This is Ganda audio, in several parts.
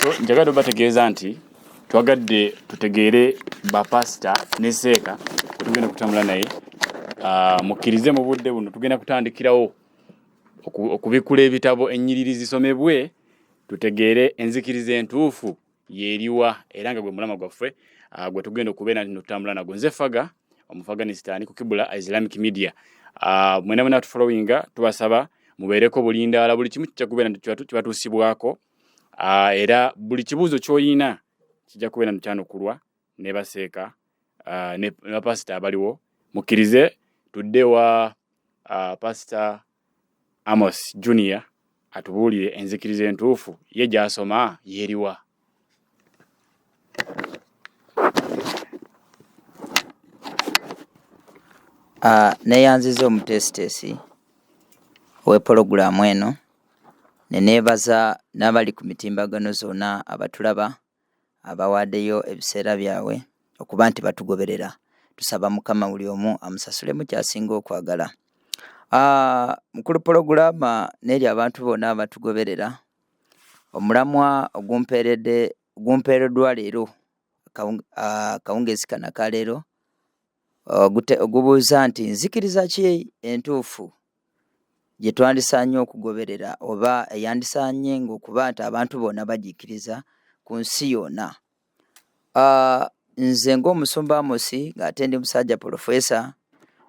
So njagadde obategeeza nti twagadde tutegeere bapasita ne seeka tugenda okutambula naye. Mukkirize mu budde buno tugenda kutandikirawo okubikkula ebitabo, ennyiriri zisomebwe, tutegeere enzikiriza entuufu yeeriwa, era nga gwe mulama gwaffe gwe tugenda okubeera nti notutambula nagwo. Nze Faga Omufaganistan ku Kibula Islamic Media. Mwena mwena tufollowinga, tubasaba mubeereko bulindaala, buli kimu kijja kubeera nti kibatuusibwako, era buli kibuuzo ky'olina kijja kubeera nti kyanukulwa ne baseeka ne bapasita abaliwo. Mukkirize tudde wa Pasita Amos Junior atubuulire enzikiriza entuufu ye gy'asoma yeeriwa. Neeyanziza omuteesiteesi ow'epologulaamu eno, ne neebaza n'abali ku mitimbagano zonna abatulaba, abawaddeyo ebiseera byabwe okuba nti batugoberera. Tusaba Mukama buli omu amusasulemu ky'asinga okwagala. Mukulu pologulaama n'eri abantu bonna abatugoberera, omulamwa ogumpeereddwa leero akawungeezi kano aka leero ogubuuza nti nzikiriza ki entuufu gye twandisaanye okugoberera oba eyandisaanye ng'okuba nti abantu bonna bagikkiriza ku nsi yonna. Nze ng'omusumba Amosi ng'ate ndi musajja polofeesa,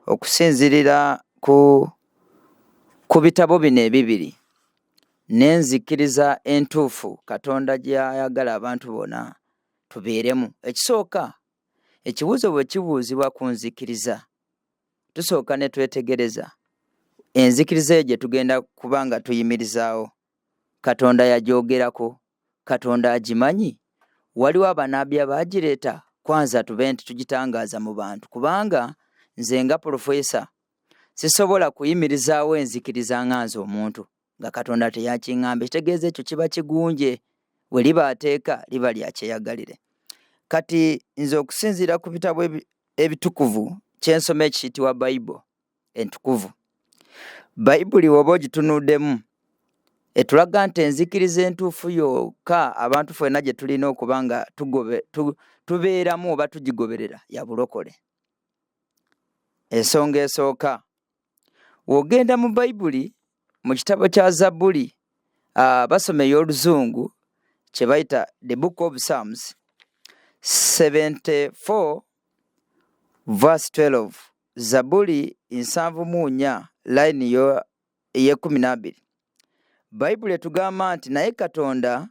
okusinziirira ku bitabo bino ebibiri n'enzikiriza entuufu Katonda gy'ayagala abantu bonna tubeeremu. Ekisooka, ekibuuzo bwe kibuuzibwa ku nzikiriza, tusooka ne twetegereza enzikiriza eyo gye tugenda kuba nga tuyimirizaawo. Katonda yagyogerako, Katonda agimanyi, waliwo abanabbi abaagireeta, kwanza tube nti tugitangaaza mu bantu, kubanga nze nga polofeesa sisobola kuyimirizaawo enzikiriza nga nze omuntu nga Katonda teyakiŋŋamba. Ekitegeeza ekyo kiba kigunje, we liba ateeka liba lya kyeyagalire. Kati nze okusinziira ku bitabo ebitukuvu kye nsoma ekiyitibwa Bayibuli entukuvu, Bayibuli bw'oba ogitunuddemu etulaga nti enzikiriza entuufu yokka abantu ffenna gye tulina okuba nga tubeeramu oba tugigoberera ya bulokole. Ensonga esooka, w'ogenda mu Bayibuli mu kitabo kya Zabbuli, basoma ey'Oluzungu kye bayita The Book of Psalms 74 verse 12, Zabbuli 74 layini ey'ekkumi n'abiri. Bayibuli etugamba nti naye Katonda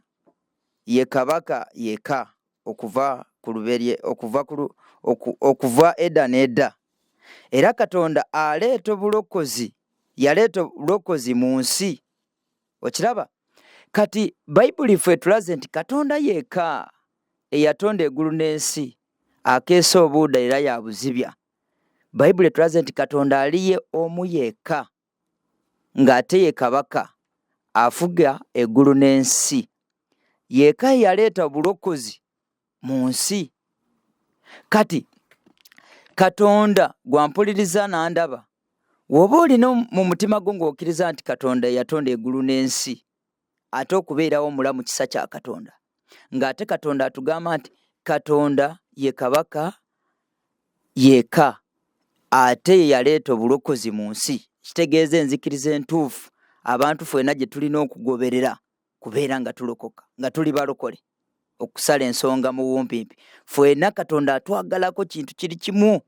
ye kabaka yekka okuva ku luberye, okuva ku lu-, oku-, okuva edda n'edda. Era Katonda aleeta obulokozi, yaleeta obulokozi mu nsi. Okiraba? Kati Bayibuli ffe etulaze nti Katonda yekka eyatonda eggulu n'ensi akeesa obuuda era yabuzibya. Bayibuli etulaze nti Katonda aliye omu yekka ng'ate ye kabaka afuga eggulu n'ensi. Yekka ye yaleeta obulokozi mu nsi. Kati Katonda gwampuliriza n'andaba, bw'oba olina mu mutima gwo ng'okkiriza nti Katonda yatonda eggulu n'ensi, ate okubeerawo omulamu kisa kya Katonda, ng'ate Katonda atugamba nti Katonda ye kabaka yekka ate ye yaleeta obulokozi mu nsi, kitegeeza enzikiriza entuufu abantu ffenna gye tulina okugoberera kubeera nga tulokoka, nga tuli balokole. Okusala ensonga mu bumpimpi, ffenna Katonda atwagalako kintu kiri kimu,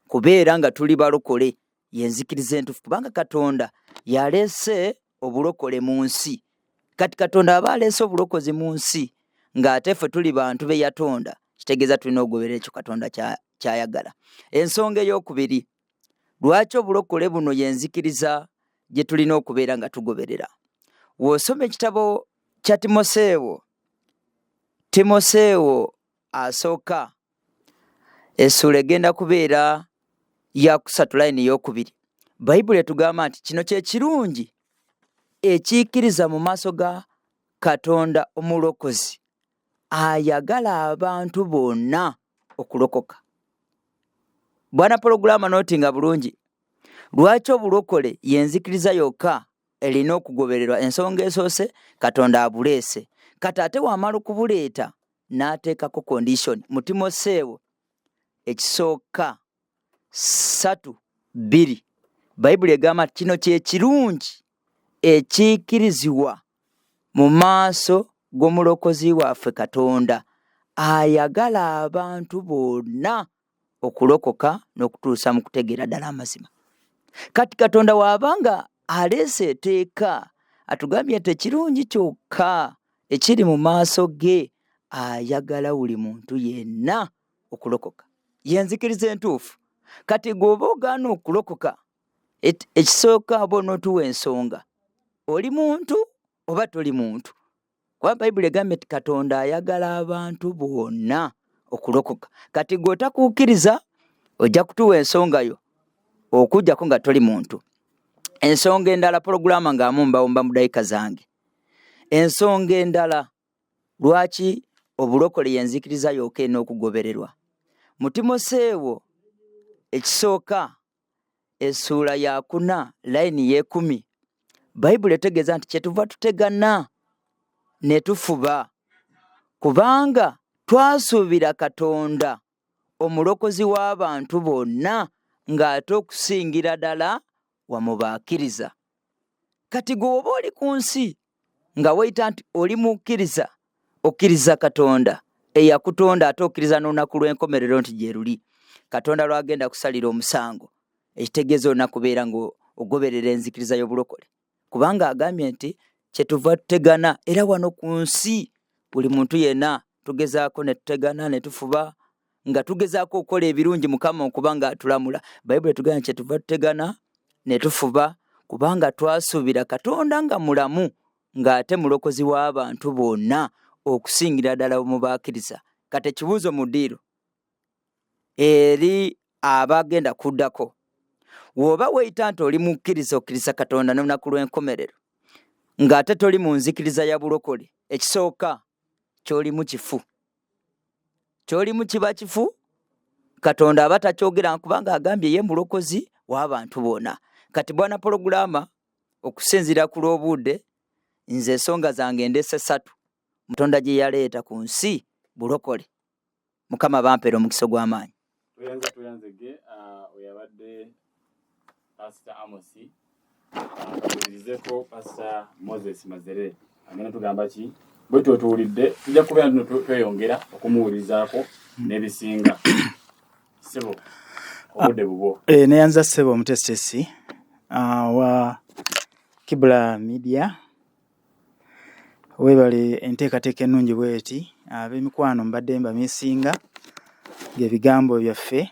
kubeera nga tuli balokole, y'enzikiriza entuufu, kubanga Katonda yaleese obulokole mu nsi. Kati Katonda aba aleese obulokozi mu nsi ng'ate ffe tuli bantu be yatonda, kitegeeza tulina okugoberera ekyo Katonda ky'ayagala. Ensonga ey'okubiri, lwaki obulokole buno y'enzikiriza gye tulina okubeera nga tugoberera? W'osoma ekitabo kya Timoseewo, Timoseewo asooka essuula egenda kubeera ya kusatu layini ey'okubiri, Bayibuli etugamba nti kino kye kirungi ekiikiriza mu maaso ga Katonda omulokozi ayagala abantu bonna okulokoka. Bwana pologulaama nootinga bulungi, lwaki obulokole y'enzikiriza yokka erina okugobererwa? Ensonga esoose, Katonda abuleese. Kati ate wamala okubuleeta n'ateekako condition mu Timoseewo ekisooka 3:2, Bayibuli egamba nti kino kye kirungi ekiikirizibwa mu maaso g'omulokozi waffe Katonda, ayagala abantu bonna okulokoka n'okutuusa mu kutegeera ddala amazima. Kati Katonda w'abanga aleese eteeka, atugambye nti ekirungi kyokka ekiri mu maaso ge, ayagala buli muntu yenna okulokoka. Yenzikiriza entuufu. Kati gw'oba ogaana okulokoka, ekisooka oba onootuwa ensonga, oli muntu oba toli muntu? Kuba Bayibuli egambye nti Katonda ayagala abantu bonna okulokoka. Kati gwe otakukkiriza ojja kutuwa ensonga yo okuggyako nga toli muntu. Ensonga endala, pulogulaamu ng'amumbawumba mu ddakiika zange. Ensonga endala lwaki obulokole y'enzikiriza yokka erina okugobererwa. Mu Timoseewo ekisooka essuula ya 4 layini y'ekumi, Bayibuli etegeeza nti kyetuva tutegana ne tufuba, kubanga twasuubira Katonda omulokozi w'abantu bonna, ng'ate okusingira ddala wamubaakiriza. Kati gwe oba oli ku nsi nga weeyita nti oli mukkiriza, okkiriza Katonda eyakutonda, ate okkiriza n'olunaku lw'enkomerero nti gye luli Katonda lw'agenda kusalira omusango, ekitegeeza olina kubeera ng'ogoberera enzikiriza y'obulokole, kubanga agambye nti kyetuva tutegana. Era wano ku nsi buli muntu yenna tugezaako ne tutegana ne tufuba nga tugezaako okukola ebirungi Mukama okuba nga atulamula. Bayibuli etugamba nti kyetuva tutegana ne tufuba, kubanga twasuubira Katonda nga mulamu, ng'ate mulokozi w'abantu bonna, okusingira ddala mu bakkiriza. Kati ekibuuzo mu ddiiro eri abagenda kuddako, w'oba weeyita nti oli mukkiriza, okkiriza Katonda n'olunaku lw'enkomerero, ng'ate toli mu nzikiriza ya bulokole, ekisooka ky'olimu kifu, ky'olimu kiba kifu. Katonda aba takyogera, kubanga agambye ye mulokozi w'abantu bonna. Kati bwana pulogulama, okusinziira ku lw'obudde, nze ensonga zange ndese ssatu. Katonda gye yaleeta ku nsi bulokole. Mukama bampeera omukisa ogw'amaanyi. Tweyanza, tweyanzege. Oyo abadde Pastor Amosi. Kawulirizeko Pastor Moses Mazere agenda tugamba ki. Bwe tuwulidde, tujja kubeera nno tweyongera okumuwulirizaako n'ebisinga. Ssebo, obudde bubwo. Neyanza ssebo omutesitesi wa Kibula Media, weebale enteekateeka ennungi bw'eti. Ab'emikwano mbadde mbamisinga ng'ebigambo byaffe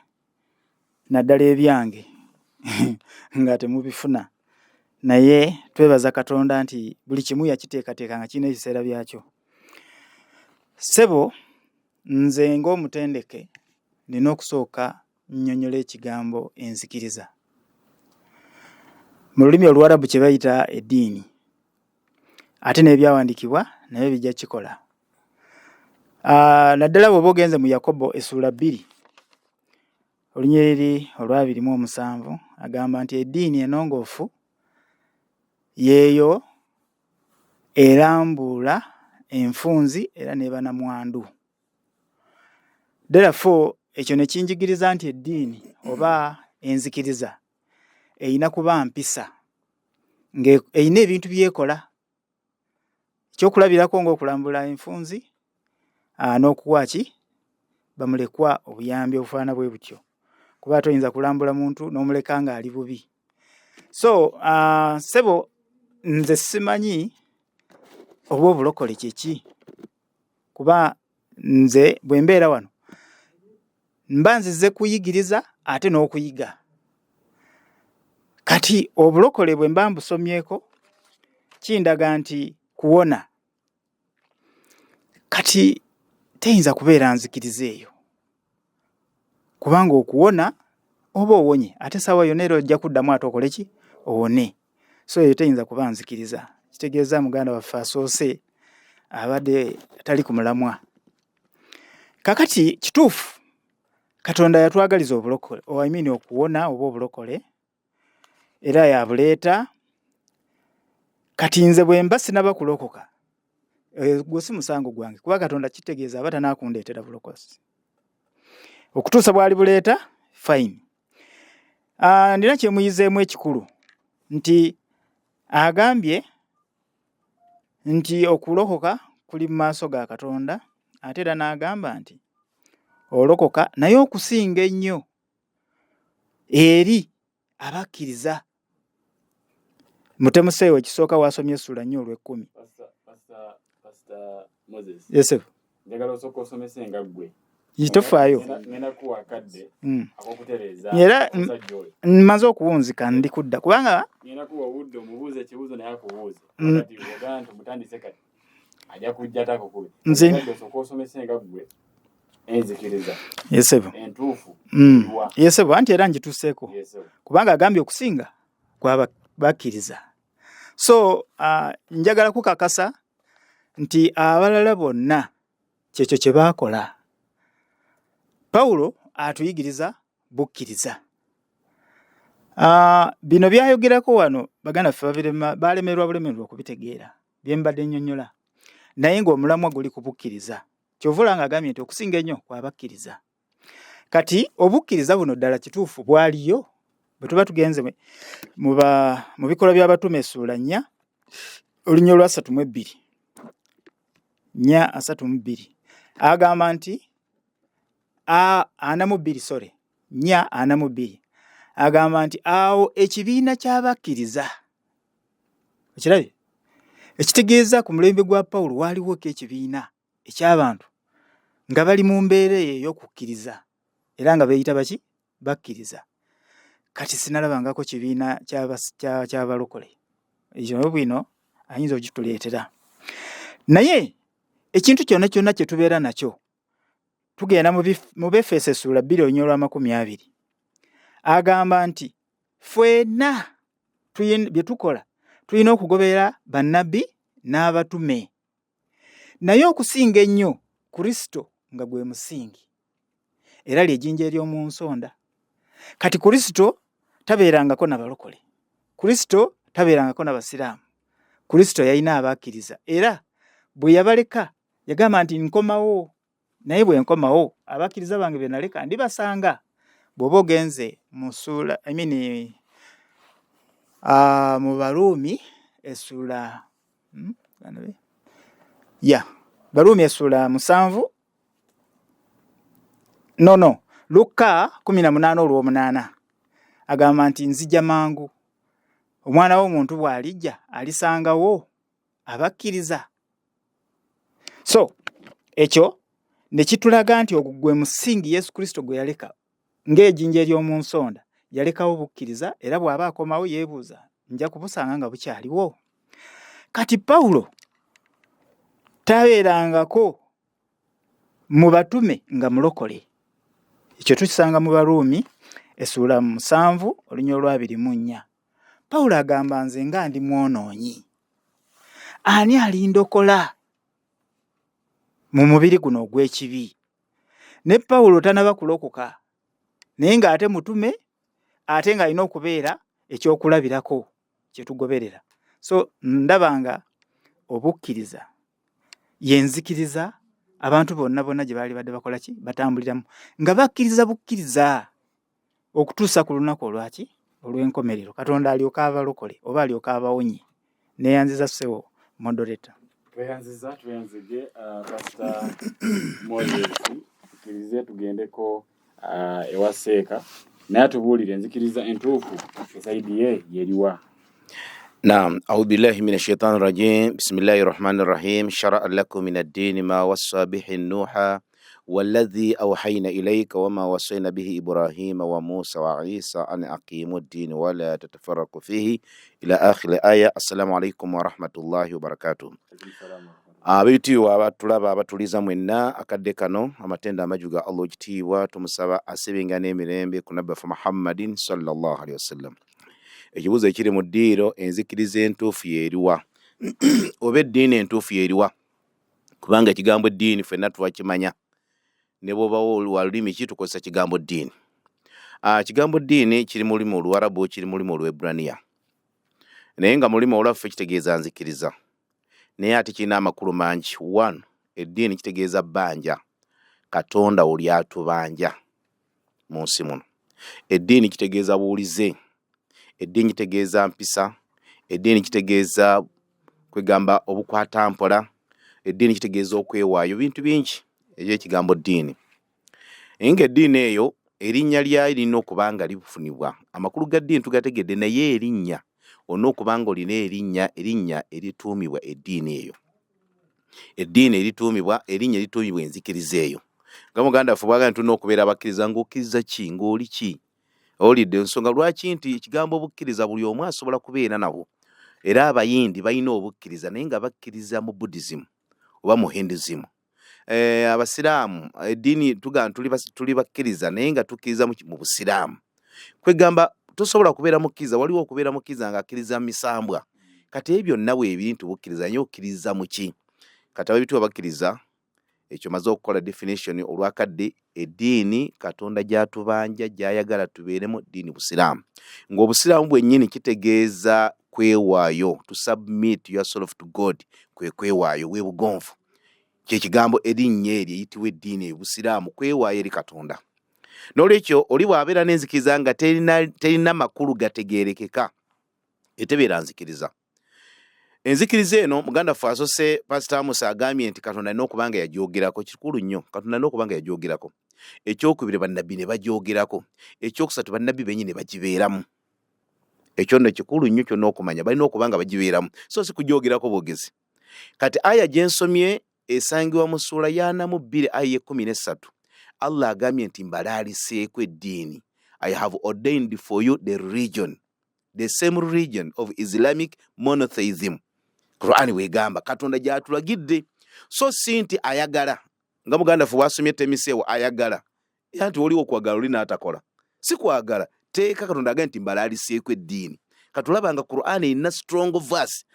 naddala ebyange nga temubifuna, naye twebaza Katonda nti buli kimu yakiteekateeka nga kirina ebiseera byakyo. Ssebo, nze ng'omutendeke nina okusooka nnyonnyola ekigambo enzikiriza. Mu lulimi Oluwarabu kye bayita eddiini, ate n'ebyawandiikibwa nabyo bijja kikola. Naddala bw'oba ogenze mu Yakobo essuula 2 olunyiriri olwa 27, agamba nti eddiini ennongoofu yeeyo erambuula enfunzi era n'eba namwandu. Therefore ekyo ne kinjigiriza nti eddiini oba enzikiriza eyina kuba mpisa ng'eyina ebintu by'ekola. Ekyokulabirako ng'okulambula enfunzi n'okuwa ki bamulekwa obuyambi obufaanana bwe butyo, kuba toyinza kulambula muntu n'omuleka ng'ali bubi. So ssebo, nze simanyi oba obulokole kye ki, kuba nze bwe mbeera wano mba nzize kuyigiriza ate n'okuyiga. Kati obulokole bwe mba mbusomyeko kindaga nti kuwona. Kati teyinza kubeera nzikiriza eyo, kubanga okuwona oba owonye, ate essaawa yonna era ojja kuddamu ate okole ki, owone. So eyo teyinza kuba nzikiriza. Kitegeeza muganda waffe asoose abadde tali ku mulamwa. Kakati kituufu Katonda yatwagaliza obulokole, I mean okuwona oba obulokole, era yabuleeta. Kati nze bwe mba sinaba kulokoka, Gwo si musango gwange, kuba Katonda kitegeeza aba tanaakundeetera bulokozi okutuusa bwali buleeta. Fine. Nina kyemuyizeemu ekikulu nti agambye nti okulokoka kuli mu maaso ga Katonda, ate era n'agamba nti olokoka naye okusinga ennyo eri abakkiriza. Mutemuseewo ekisooka wasomye essula nnyo olw'ekkumi. Yes, njagala osooka osomese nga ggwe. Tofaayo. Ngenda kuwa akadde ak'okutereeza Era omusajja oyo. Mmaze okuwunzika, ndi kudda kubanga Ngenda kuwa obudde omubuuze ekibuuzo naye akubuuze. Kati ogamba nti omutandise, kati ajja kujja ate akukube. Akadde osooka osomese nga ggwe enzikiriza Yes, ssebo. entuufu eriwa. Yes, ssebo, anti era ngituuseeko. Yes, ssebo. Kubanga agambye okusinga kwaba bakkiriza. So njagala kukakasa nti abalala bonna kyekyo kye baakola. Pawulo atuyigiriza bukkiriza. Bino byayogerako wano baganda ffe balemerwa bulemerwa okubitegeera bye mbadde nnyonnyola, naye ng'omulamwa guli ku bukkiriza. Kyova olaba ng'agambye nti okusinga ennyo kwabakkiriza. Kati obukkiriza buno ddala kituufu bwaliyo? Bwe tuba tugenze mu bikolwa by'abatume essuula 4 olunya olwa 32, 4:32, agamba nti 42, sorry, 4:42, agamba nti awo ekibiina ky'abakkiriza. Okirabye? Ekitegeeza ku mulembe gwa Pawulo waaliwoko ekibiina eky'abantu nga bali mu mbeera eyo ey'okukkiriza era nga beeyita baki? Bakkiriza. Kati sinalabangako kibiina ky'abalokole. Ekyo nayo bwino ayinza okituleetera. Naye ekintu kyonna kyonna kye tubeera nakyo, tugenda mu Befeso essuula 2 olunya olw'amakumi abiri. Agamba nti ffenna bye tukola tulina okugoberera bannabbi n'abatume. Naye okusinga ennyo Kristo nga gwe musingi, era ly'ejjinja ery'omu nsonda. Kati Kristo tabeerangako na balokole. Kristo tabeerangako na basiraamu. Kristo yalina abakkiriza, era bwe yabaleka yagamba nti nkomawo, naye bwe nkomawo abakkiriza bange be naleka ndibasanga. Bw'oba ogenze mu ssuula, I mean, mu Baruumi essuula, ya Baruumi essuula 7, no, Lukka 18 olw'omunaana, agamba nti nzija mangu, omwana w'omuntu bw'alijja alisangawo abakkiriza? So ekyo ne kitulaga nti ogwo gwe musingi Yesu Kristo gwe yaleka ng'ejjinja ery'omu nsonda. Yalekawo bukkiriza, era bw'aba akomawo yeebuuza, nja kubusanga nga bukyaliwo? Kati Pawulo tabeerangako mu batume nga mulokole. Ekyo tukisanga mu Baruumi essuula 7 olunya olw' 24. Pawulo agamba, nze nga ndi mwonoonyi, ani alindokola mu mubiri guno ogw'ekibi? Ne Pawulo tanaba kulokoka, naye ng'ate mutume, ate ng'alina okubeera ekyokulabirako kye tugoberera. So ndaba nga obukkiriza yenzikiriza abantu bonna bonna gye baali badde bakola ki, batambuliramu nga bakkiriza bukkiriza okutuusa ku lunaku olwaki, olw'enkomerero, Katonda alyoke abalokole oba alyoke abawonye. Neeyanziza, ssebo moderator. Tweyanziza, tweyanzige, Pastor Moses. Tukkirize tugendeko ewa Seeka naye atubuulire enzikiriza entuufu esayidi ye yeriwa. نعم، أعوذ بالله من الشيطان الرجيم، بسم الله الرحمن الرحيم. شرع لكم من الدين ما وصى به نوحا والذي أوحينا إليك وما وصينا به إبراهيم وموسى وعيسى أن أقيموا الدين ولا تتفرقوا فيه، إلى آخر الآية. السلام عليكم ورحمة الله وبركاته. Ab'ebitiibwa abatulaba, abatuliza mwenna akadde kano, amatendo amaju ga Allah ekitiibwa, tumusaba asibenga n'emirembe ku nabbi waffe Muhammadin sallallahu alaihi wasallam. Ekibuuzo ekiri mu ddiiro, enzikiriza entuufu yeeriwa oba eddiini entuufu yeeriwa? Kubanga ekigambo eddiini ffenna twakimanya, ne bw'obawo wa lulimi ki tukozesa kigambo ddiini. Kigambo ddiini kiri mu lulimi Oluwarabu, kiri mu lulimi Olweburaniya, naye nga mu lulimi olwaffe kitegeeza nzikiriza. Naye ate kirina amakulu mangi. One, eddiini kitegeeza bbanja Katonda wo ly'atubanja mu nsi muno. Eddiini kitegeeza buwulize, eddiini kitegeeza mpisa, eddiini kitegeeza kwegamba obukwata mpola, eddiini kitegeeza okwewaayo, bintu bingi eby'ekigambo ddiini. Naye ng'eddiini eyo erinnya lyayo lirina okuba nga lifunibwa. Amakulu ga ddiini tugategedde, naye erinnya olina okuba ng'olina erinnya, erinnya erituumibwa eddiini eyo. Eddiini erituumibwa, erinnya erituumibwa enzikiriza eyo. Nga muganda waffe bw'agamba nti tulina okubeera abakkiriza, ng'okkiriza ki? Ng'oli ki? Owulidde ensonga lwaki nti ekigambo obukkiriza buli omu asobola kubeera nabwo. Era Abayindi balina obukkiriza naye nga bakkiriza mu Buddhism oba mu Hinduism. Abasiraamu eddiini tugamba tuli bakkiriza naye nga tukkiriza mu Busiraamu. Kwegamba tosobola kubeera mukkiriza, waliwo okubeera mukkiriza ng'akkiriza misambwa. Kati ebyo byonna weebiri nti bukkiriza naye okkiriza mu ki? Kati ab'ebitiibwa bakkiriza ekyo maze okukola definition olwakadde eddiini Katonda gy'atubanja gy'ayagala tubeeremu ddiini Busiraamu. Ng'Obusiraamu bwennyini kitegeeza kwewaayo, to submit yourself to God, kwe kwewaayo, bwe bugonvu. Kye kigambo erinnya eryo eyitibwa eddiini eyo Busiraamu, kwewaayo eri Katonda. N'olwekyo oli bw'abeera n'enzikiriza nga terina makulu gategeerekeka, etebeera nzikiriza. Enzikiriza eno muganda waffe asose Pastor Amos agambye nti Katonda alina okuba nga yagyogerako. Kikulu nnyo, Katonda alina okuba nga yagyogerako. Ekyokubiri bannabbi ne bagyogerako. Ekyokusatu bannabbi bennyini ne bagibeeramu. Ekyo nno kikulu nnyo kyonna okumanya, balina okuba nga bagibeeramu, so si kugyogerako bwogezi. Kati aya gye nsomye esangibwa mu ssuula ya 42 aya y'ekkumi n'essatu. Allah agambye nti mbalaaliseeko eddiini. I have ordained for you the religion, the same religion of Islamic monotheism. Quran bw'egamba Katonda gy'atulagidde, so si nti ayagala nga muganda ffe bw'asomye temiseewo ayagala, era nti waliwo okwagala oli n'atakola, si kwagala teeka. Katonda agambye nti mbalaaliseeko eddiini. Katulaba nga Quran erina strong verse,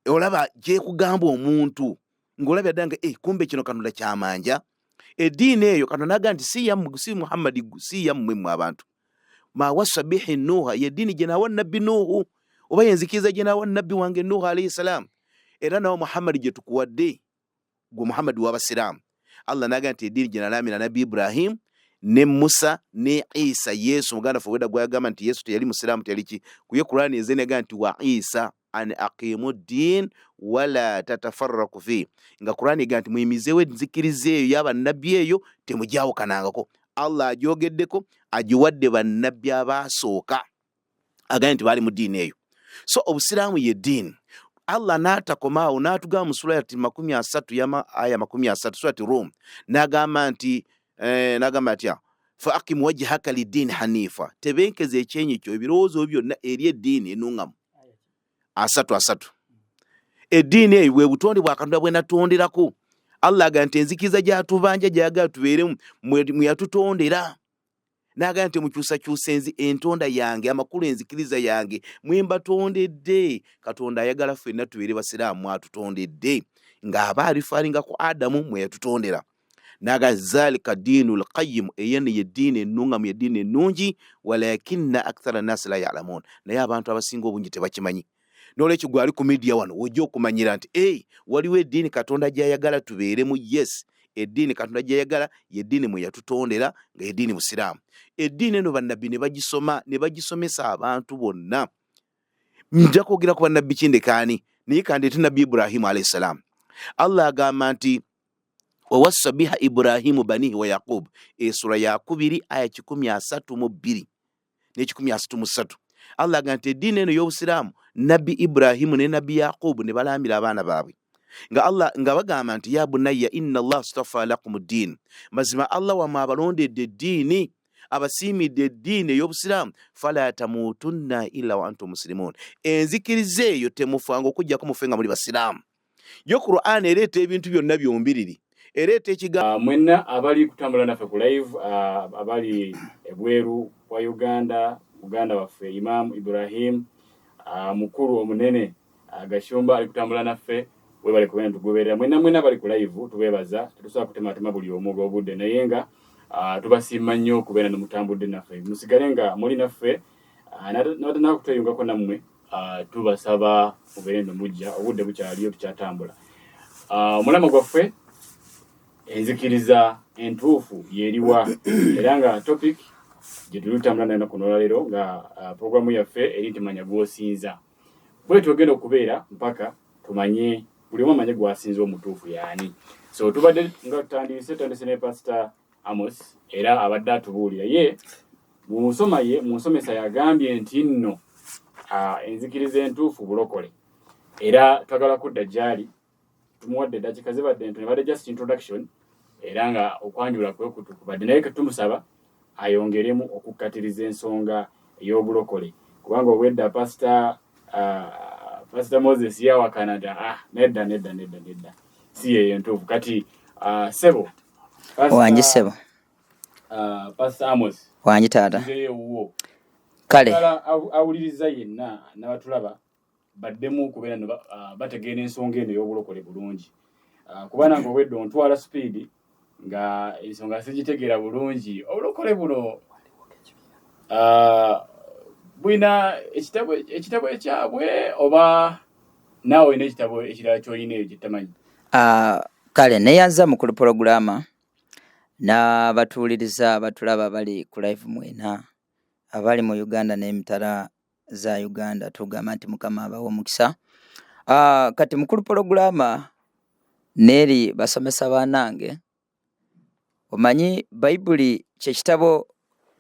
olaba gyekugamba omuntu ng'olabya ddala nga kumbe kino Katonda kyamanja eddiini eyo. Katonda agamba nti si yammwe, si Muhammadi, si yammwe mmwe abantu. Ma wassa bihi Nuuha, yeddiini gye nawa nabbi Nuuhu, oba yenzikiriza gye nawa nabbi wange Nuuhu alayhi salam, era nawa Muhammadi gye tukuwadde gwe Muhammadi w'Abasiraamu. Allah n'agamba nti eddiini gye nalaamira nabbi Ibrahim ne Musa ne Isa, Yesu. Muganda ffe obwedda gwagamba nti Yesu teyali musiraamu, teyali ki, kuye Kurani eze negamba nti wa Isa an aqimu ddin wala tatafarraku fi, nga Kurani egamba nti muyimizeewo enzikiriza eyo y'abannabbi eyo, temujawukanangako. Allah agyogeddeko, agiwadde bannabbi abaasooka, agambye nti baali mu ddiini eyo. So Obusiraamu ye ddiini. Allah n'atakoma awo, n'atugamba mu surati 30 yama aya 30 surati Rum, n'agamba nti n'agamba atya? Fa akim wajhaka liddiini hanifa, tebenkeza ekyenyi kyo, ebirowoozo byonna eri eddiini ennuŋŋamu. 30 30. Eddiini eyo bwe butonde bwa Katonda bwe natonderako. Allah agamba nti enzikiriza gy'atubanja gy'ayagala tubeeremu mwe yatutondera. N'agamba nti mukyusakyusa entonda yange, amakulu enzikiriza yange mwe mbatondedde. Katonda ayagala ffenna tubeere basiraamu, mwatutondedde ng'aba alifaringa ku Adamu mwe yatutondera. N'agamba zalika diinu lqayimu, eyo nno ye ddiini ennuŋŋamu, ye ddiini ennungi. Walakinna akthara nnaasi la yalamuun, naye abantu abasinga obungi tebakimanyi. N'olwekyo gwe ali ku midiya wano wojja okumanyira nti ei waliwo eddiini Katonda gy'ayagala tubeeremu. Yes, eddiini Katonda gy'ayagala ye ddiini mwe yatutondera, nga eddiini Busiraamu. Eddiini eno bannabbi ne bagisoma ne bagisomesa abantu bonna. Nja kwogera ku bannabbi kindekaani, naye kandeete nabbi Ibrahimu alayhi salaamu. Allah agamba nti wawassa biha Ibrahimu banihi wa Yaqub, esura ya 2 aya 132 n'ekikumi asatu mu ssatu. Allah agamba nti eddiini eno y'Obusiraamu nabbi Ibrahimu ne nabbi Yaqubu ne balaamira abaana baabwe nga Allah nga bagamba nti ya bunayya inna Allah stafa lakum ddiini, mazima Allah wammwe abalondedde eddiini, abasiimidde eddiini ey'Obusiraamu, fala tamuutunna illa wa antum muslimuun, enzikiriza eyo temufanga okuggyako mufe nga muli basiraamu. Yo Qur'an ereeta ebintu byonna byombiriri, ereeta ekigambo. Mwenna abali kutambula naffe ku live, abali ebweru wa Uganda, muganda waffe Imam Ibrahim mukulu omunene Gashumba ali kutambula naffe, webale kubeera tugoberera. Mwenna mwenna abali ku live tubeebaza, tetusobola kutematema buli omu olw'obudde, naye nga tubasiima nnyo okubeera nemutambudde naffe. Musigale nga muli naffe, nabatanaba kutweyungako nammwe. Tubasaba mubeere no mujja, obudde bukyaliyo, tukyatambula. Omulamwa gwaffe enzikiriza entuufu yeriwa, era nga topic gye tuli tutambula nayo naku nolwaleero nga programu yaffe eri nti manya gw'osinza. Bwe twogenda okubeera mpaka tumanye, buli omu amanye gwasinza omutuufu yaani. So tubadde nga tutandise ne Pastor Amos, era abadde atubuulira ye mu nsoma ye, mu nsomesa yagambye nti nno enzikiriza entuufu bulokole, era twagala kudda gy'ali. Tumuwadde eddakiika zibadde ntono, ebadde just introduction, era nga okwanjula kwe kutukubadde, naye tumusaba ayongeremu okukkatiriza ensonga ey'obulokole, kubanga obwedda Pastor Moses yawakana nti nedda nedda nedda nedda, si yeyo entuufu. Kati sebo wangi, sebo. Pastor Amos. Wangi taata. Nzeyo ewuwo. Kale. Awuliriza yenna n'abatulaba baddemu okubeera no bategeera ensonga eno ey'obulokole bulungi, kuba nange obwedda ontwala speed nga ensonga sigitegeera bulungi. Obulokole buno bulina ekitabo ekyabwe, oba naawe olina ekitabo ekirala ky'olina eyo kyetamanyi? Kale neyanza mukulu purogurama n'abatuwuliriza abatulaba bali ku live mwena abali mu Uganda n'emitala za Uganda, tugamba nti Mukama abawe omukisa. Kati mukulu purogurama n'eri basomesa bannange, omanyi Bayibuli kye kitabo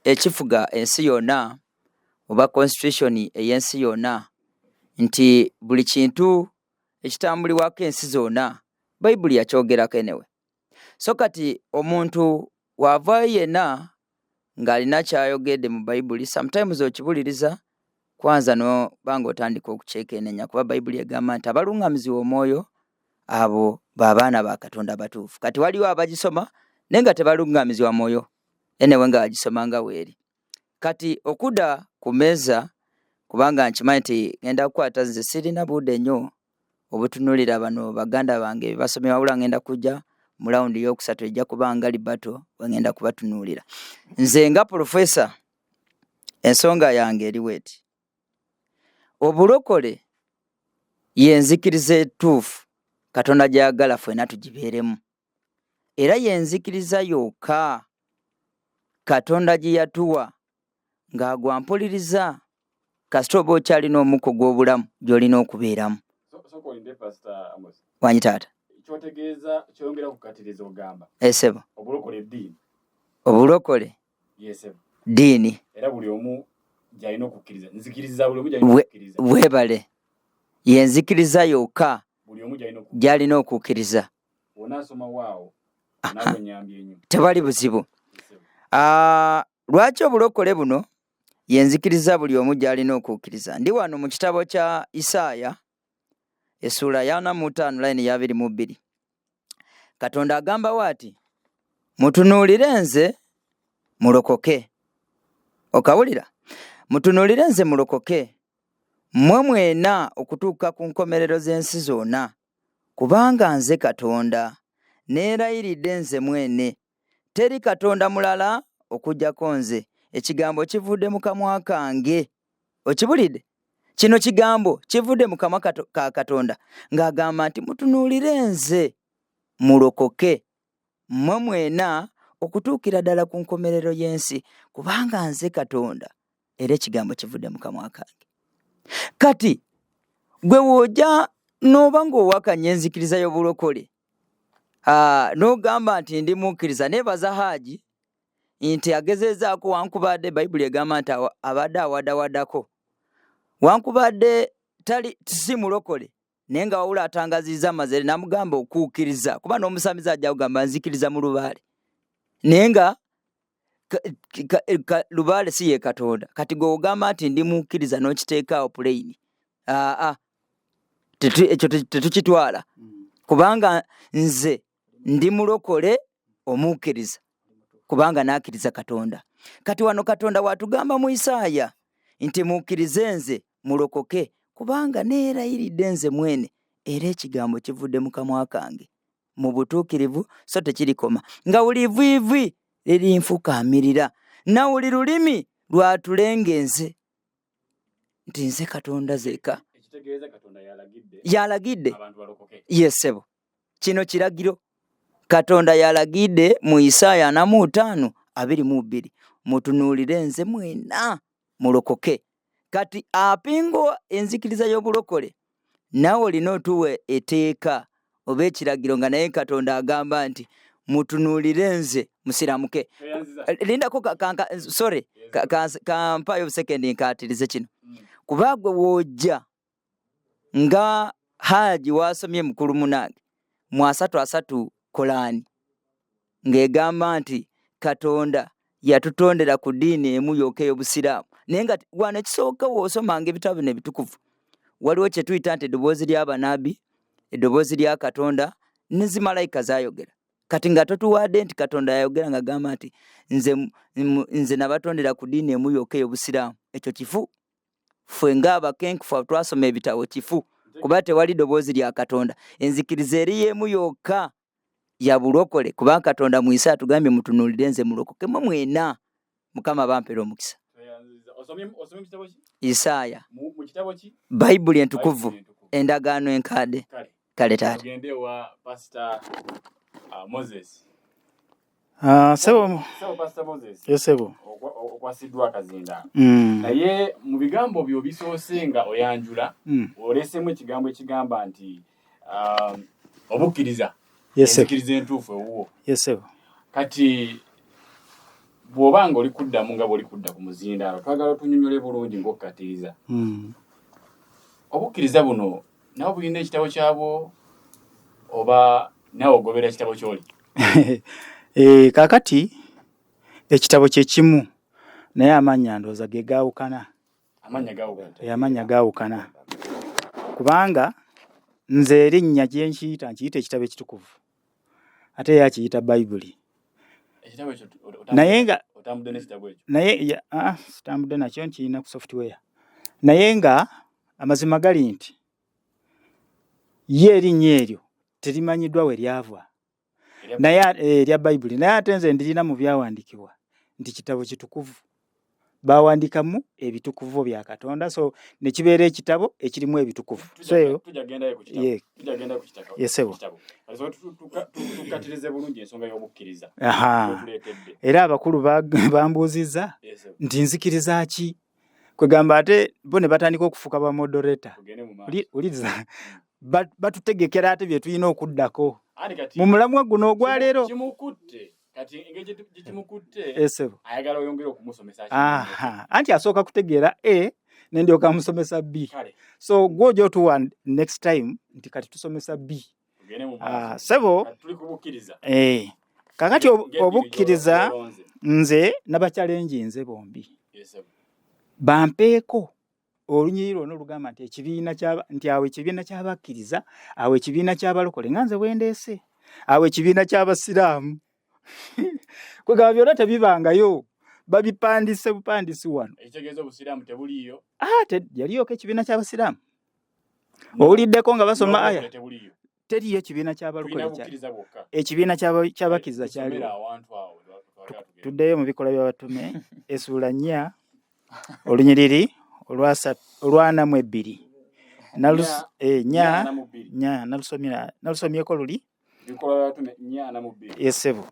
ekifuga ensi yonna, oba constitution ey'ensi yonna, nti buli kintu ekitambulibwako ensi zonna Bayibuli yakyogerako anyway. So kati omuntu w'avaayo yenna ng'alina ky'ayogedde mu Bayibuli, sometimes okibuliriza kwanza n'oba ng'otandika okukyekenneenya, kuba Bayibuli egamba nti abaluŋŋamizibwa omwoyo abo b'abaana ba Katonda abatuufu. Kati waliwo abagisoma naye nga tebaluŋŋamizibwa mwoyo, anyway nga bagisoma nga weeri. Kati okudda ku mmeeza, kubanga nkimanyi nti ngenda kukwata, nze sirina budde nnyo obutunuulira bano baganda bange bye basomye, wabula ngenda kujja mu rawundi ey'okusatu ejja kuba nga libato we ngenda kubatunuulira. Nze nga professor, ensonga yange eriwo eti: obulokole y'enzikiriza etuufu Katonda gy'ayagala ffenna tugibeeremu, era y'enzikiriza yokka Katonda gye yatuwa ng'agwa mpuliriza kasita oba okyalina omukko gw'obulamu gy'olina okubeeramu. Sooka olinde, Pastor Amos. Wangi taata. Kyotegeeza kyongera kukatiriza ogamba Esebo. obulokole eddiini? Obulokole Yesebo. ddiini. Era buli omu gy'alina okukkiriza, nzikiriza buli omu gy'alina okukkiriza. Weebale, y'enzikiriza yokka buli omu gy'alina okukkiriza. Gy'alina okukkiriza. Onaasoma waawo naawe nyambye nnyo. Tewali buzibu. Yesebo. Lwaki obulokole buno yenzikiriza buli omu gy'alina okukkiriza? Ndi wano mu kitabo kya Isaaya essuula ya 45 layini ya 22. Katonda agambawo ati, mutunuulire nze mulokoke. Okawulira? Mutunuulire nze mulokoke, mmwe mwena okutuuka ku nkomerero z'ensi zonna, kubanga nze Katonda, neerayiridde nze mwene, teri Katonda mulala okuggyako nze. Ekigambo kivudde mu kamwa kange. Okibulidde? Kino kigambo kivudde mu kamwa ka Katonda ng'agamba nti mutunuulire nze mulokoke, mmwe mwena okutuukira ddala ku nkomerero y'ensi, kubanga nze Katonda, era ekigambo kivudde mu kamwa kange. Kati gwe w'ojja n'oba ng'owakanya enzikiriza y'obulokole, n'ogamba nti ndi mukkiriza, neebaza Haaji nti agezezaako, wankubadde Bayibuli egamba nti abadde awadawadako, wankubadde tali si mulokole, naye nga wawula atangazizza amazere n'amugamba okukkiriza, kuba n'omusamize ajja kugamba nzikiriza mu lubaale, naye nga lubaale si ye Katonda. Kati gwe ogamba nti ndi mukkiriza n'okiteeka awo puleyini, aa ekyo tetukitwala, kubanga nze ndi mulokole omukkiriza, kubanga n'akkiriza Katonda. Kati wano Katonda watugamba mu Isaaya nti mukkirize nze mulokoke, kubanga neerayiridde nze mwene, era ekigambo kivudde mu kamwa kange mu butuukirivu, so tekirikoma, nga buli vviivi lirinfukaamirira, na buli lulimi lwatulenga enze. Nti nze Katonda zeka. Yalagidde. Yes ssebo. Kino kiragiro. Katonda yalagidde mu Isaaya 45:22 mutunuulire nze mwena mulokoke. Kati apinga enzikiriza y'obulokole, naawe olina otuwa eteeka oba ekiragiro nga naye Katonda agamba nti mutunuulire nze musiramuke. Lindako sorry, kampayo obusekendi nkaatirize kino. Kuba gwe w'ojja nga Haji wasomye mukulu munange mu 33 Kolaani ng'egamba nti Katonda yatutondera ku ddiini emu yokka ey'Obusiraamu. Naye nga wano ekisooka w'osomanga ebitabo bino ebitukuvu, waliwo kye tuyita nti eddoboozi ly'abanabbi, eddoboozi lya Katonda ne zimalayika zaayogera. Kati nga totuwadde nti Katonda yayogera ng'agamba nti nze nabatondera ku ddiini emu yokka ey'Obusiraamu, ekyo kifu. Ffe ng'abakenkufu twasoma ebitabo kifu, kuba tewali ddoboozi lya Katonda. Enzikiriza eri emu yokka ya bulokole, kuba Katonda mu Isaaya atugambye mutunuulire nze mulokoke mmwe mwena. Mukama bampera omukisa. Isaaya, Bayibuli entukuvu, endagaano enkadde. Kale taata. Tugende wa Pastor Moses. Sebo. Sebo Pastor Moses. Yes, sebo. Okwasiddwa akazinda. Naye mu bigambo byo bisoose nga oyanjula, olesemu ekigambo ekigamba nti obukkiriza. Yes, sebo. Enzikiriza entuufu ewuwo. Yes, sebo. Kati bw'oba nga oli kuddamu nga bw'oli kudda ku muzindaalo, twagala otunyonnyole bulungi ng'okkatiriza. Obukkiriza buno nawe bulina ekitabo kyabwo oba nawe ogobera ekitabo ky'oli? Kaakati ekitabo kye kimu naye amannya ndowooza ge gaawukana. Amannya gaawukana. Amannya gaawukana. Kubanga nze erinnya gye nkiyita nkiyita ekitabo ekitukuvu ate ye akiyita Bayibuli. Ekitabo ekyo Naye nga otambudde n'ekitabo ekyo? Naye sitambudde nakyo, nkirina ku software. Naye nga amazima gali nti ye erinnya eryo terimanyiddwa we lyava. Naye erya Bayibuli, naye ate nze ndirina mu byawandiikibwa nti kitabo kitukuvu. Bawandiikamu ebitukuvu bya Katonda, so ne kibeera ekitabo ekirimu ebitukuvu. So eyo Tujja kugendayo ku kitabo. Tujja kugendayo ku kitabo. Yes, sebo. Kati so tukkatirize bulungi ensonga y'obukkiriza. Tuleetedde. Era abakulu bambuuzizza Yes, sebo. nti nzikiriza ki? Kwegamba ate bo ne batandika okufuuka ba moderator. Tugende mu maaso. Uliriza. Batutegekera ate bye tulina okuddako. Anti kati Mu mulamwa guno ogwa leero. Kimukutte. Kati engeri gye kimukutte, Esebo. ayagala oyongere okumusomesa ki? Anti asooka kutegeera A, ne ndyoka amusomesa B. Kale. So gwe ojja otuwa next time nti kati tusomesa B. Tugende mu maaso. Sebo. Kati tuli kubukkiriza. Kakati Ng'eddiini obukkiriza gy'olonze. nze n'abakyalengi nze bombi. Yes, sebo. Bampeeko olunyiriri lwonna olugamba nti ekibiina ky'aba, nti awo ekibiina ky'abakkiriza, awo ekibiina ky'abalokole nga nze bwe ndeese, awo ekibiina ky'abasiraamu. Kwegamba byonna tebibangayo, babipandise bupandisi wano. Ekitegeeza obusiraamu tebuliiyo? Yaliyoko ekibiina ky'abasiraamu. Owuliddeko nga basoma N'obulokole aya? tebuliiyo. Teriyo ekibiina ky'abalokole Tulina kyali. bukkiriza bwokka. Ekibiina ky'abakkiriza Tusomere kyaliwo. awantu awo, twagala tugende. Tuddeyo mu bikolwa by'abatume, essuula 4, olunyiriri olwana mu ebbiri. Nnya, ana mu bbiri. Nnya, nalusomyeko luli. Bikolwa by'abatume nnya ana mu bbiri. Yes, sebo.